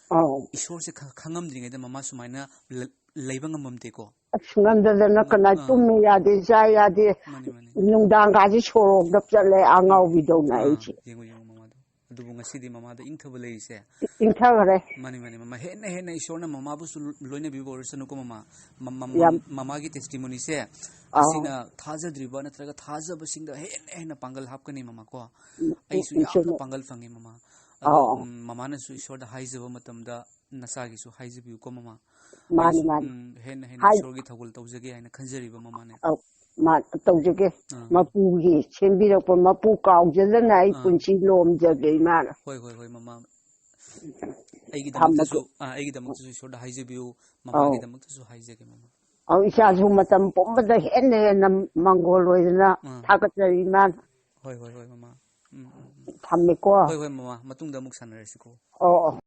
ꯑꯧ꯫ ꯏꯁꯣꯔꯁꯦ ꯈ-, ꯈꯪꯉꯝꯗ꯭ꯔꯤꯉꯩꯗ ꯃꯃꯥ ꯁꯨꯃꯥꯏꯅ ꯂ-, ꯂꯩꯕ ꯉꯝꯃꯝꯗꯦꯀꯣ꯫ ꯑꯁ, ꯉꯝꯗꯗꯅ ꯉꯝ-, ꯀꯅꯥ ꯑꯥ꯫ ꯇꯨꯝꯃꯤ ꯌꯥꯗꯦ, ꯆꯥ ꯌꯥꯗꯦ꯫ ꯃꯥꯅꯤ, ꯃꯥꯅꯤ꯫ ꯅꯨꯡꯗꯥꯡꯒꯥꯁꯦ ꯁꯣꯔꯣꯛꯇ ꯆꯠꯂꯦ, ꯑꯉꯥꯎꯕꯤꯗꯧꯅ ꯑꯥ, ꯑꯩꯁꯦ꯫ ꯌꯦꯡꯉꯨ, ꯌꯦꯡꯉꯨ ꯃꯃꯥꯗꯣ꯫ ꯑꯗꯨꯕꯨ ꯉꯁꯤꯗꯤ ꯃꯃꯥꯗ ꯏꯪꯊꯕ ꯂꯩꯔꯤꯁꯦ꯫ ꯏ-, ꯏꯪꯊꯈ꯭ꯔꯦ꯫ ꯃꯥꯅꯤ, ꯃꯥꯅꯤ, ꯃꯃꯥ꯫ ꯍꯦꯟꯅ ꯍꯦꯟꯅ ꯏꯁꯣꯔꯅ ꯃꯃꯥꯕꯨꯁꯨ ꯂꯣꯏꯅꯕꯤꯕ ꯑꯣꯏꯔꯁꯅꯨꯀꯣ, ꯃꯃꯥ꯫ ꯃ-, ꯃ-, ꯌꯥꯝ ꯃ-, ꯃꯃꯥꯒꯤ testimonyꯁꯦ, ꯑꯥ꯫ ꯑꯁꯤꯅ ꯊꯥꯖꯗ꯭ꯔꯤꯕ ꯅꯠꯇ꯭ꯔꯒ ꯊꯥꯖꯕꯁꯤꯡꯗ ꯍꯦꯟꯅ ꯍꯦꯟꯅ ꯄꯥꯡꯒꯜ ꯍꯥꯞꯀꯅꯤ, ꯃꯃꯥ ꯀꯣ꯫ ꯎꯝ, ꯑꯩꯁꯨ ꯌꯥꯝꯅ ꯏꯁꯣꯔꯅ ꯄꯥꯡꯒꯜ ꯐꯪꯉꯤ, ꯃꯃꯥ꯫ ꯑꯗꯣ, ꯑꯥ꯫ ꯎꯝ, ꯃꯃꯥꯅꯁꯨ ꯏꯁꯣꯔꯗ ꯍꯥꯏꯖꯕ ꯃꯇꯝꯗ ꯅꯆꯥꯒꯤꯁꯨ ꯍꯥꯏꯖꯕꯤꯌꯨꯀꯣ, ꯃꯃꯥ꯫ ꯃꯥꯅꯤ, ꯑꯩꯁꯨ, ꯃꯥꯅꯤ꯫ ꯎꯝ, ꯍꯦꯟꯅ ꯍꯦꯟꯅ ꯍꯥꯏ-, ꯏꯁꯣꯔꯒꯤ ꯊꯧꯒꯜ ꯇꯧꯖꯒꯦ ꯍꯥꯏꯅ ꯈꯟꯖꯔꯤꯕ ꯃꯃꯥꯅꯦ꯫ ꯑꯧ, ꯃꯥ-, ꯇꯧꯖꯒꯦ꯫ ꯑꯥ꯫ ꯃꯄꯨꯒꯤ ꯁꯦꯝꯕꯤꯔꯛꯄ, ꯃꯄꯨ ꯀꯥꯎꯖꯗꯅ ꯑꯩ ꯑꯥ꯫ ꯄꯨꯟꯁꯤ ꯂꯣꯝꯖꯒꯦ, ꯏꯃꯥꯅ꯫ ꯍꯣꯏ, ꯍꯣꯏ, ꯍꯣꯏ, ꯃꯃꯥ꯫ ꯑꯩꯒꯤꯗꯃꯛꯇꯁꯨ, ꯊꯝꯃꯒꯦ꯫ ꯑꯥ, ꯑꯩꯒꯤꯗꯃꯛꯇꯁꯨ ꯏꯁꯣꯔꯗ ꯍꯥꯏꯖꯕꯤꯌꯨ, ꯑꯧ꯫ ꯃꯃꯥꯒꯤꯗꯃꯛꯇꯁꯨ ꯍꯥꯏꯖꯒꯦ, ꯃꯃꯥ꯫ ꯑꯧ, ꯏꯆꯥꯁꯨ ꯃꯇꯝ ꯄꯨꯝꯕꯗ ꯍꯦꯟꯅ ꯍꯦꯟꯅ ꯃꯪꯒꯣꯜ ꯑꯣꯏꯗꯅ ꯑꯥ꯫ ꯊꯥꯒꯠꯆꯔꯤ, ꯏꯃꯥꯅ꯫ ꯍꯣꯏ, ꯍꯣꯏ, ꯍꯣꯏ, ꯃꯃꯥ꯫ ꯎꯝ, ꯎꯝ, ꯎꯝ꯫ ꯊꯝꯃꯦꯀꯣ꯫ ꯍꯣꯏ, ꯍꯣꯏ, ꯃꯃꯥ, ꯃꯇꯨꯡꯗ ꯑꯃꯨꯛ ꯁꯥꯟꯅꯔꯁꯤꯀꯣ꯫ ꯑꯧ, ꯑꯧ꯫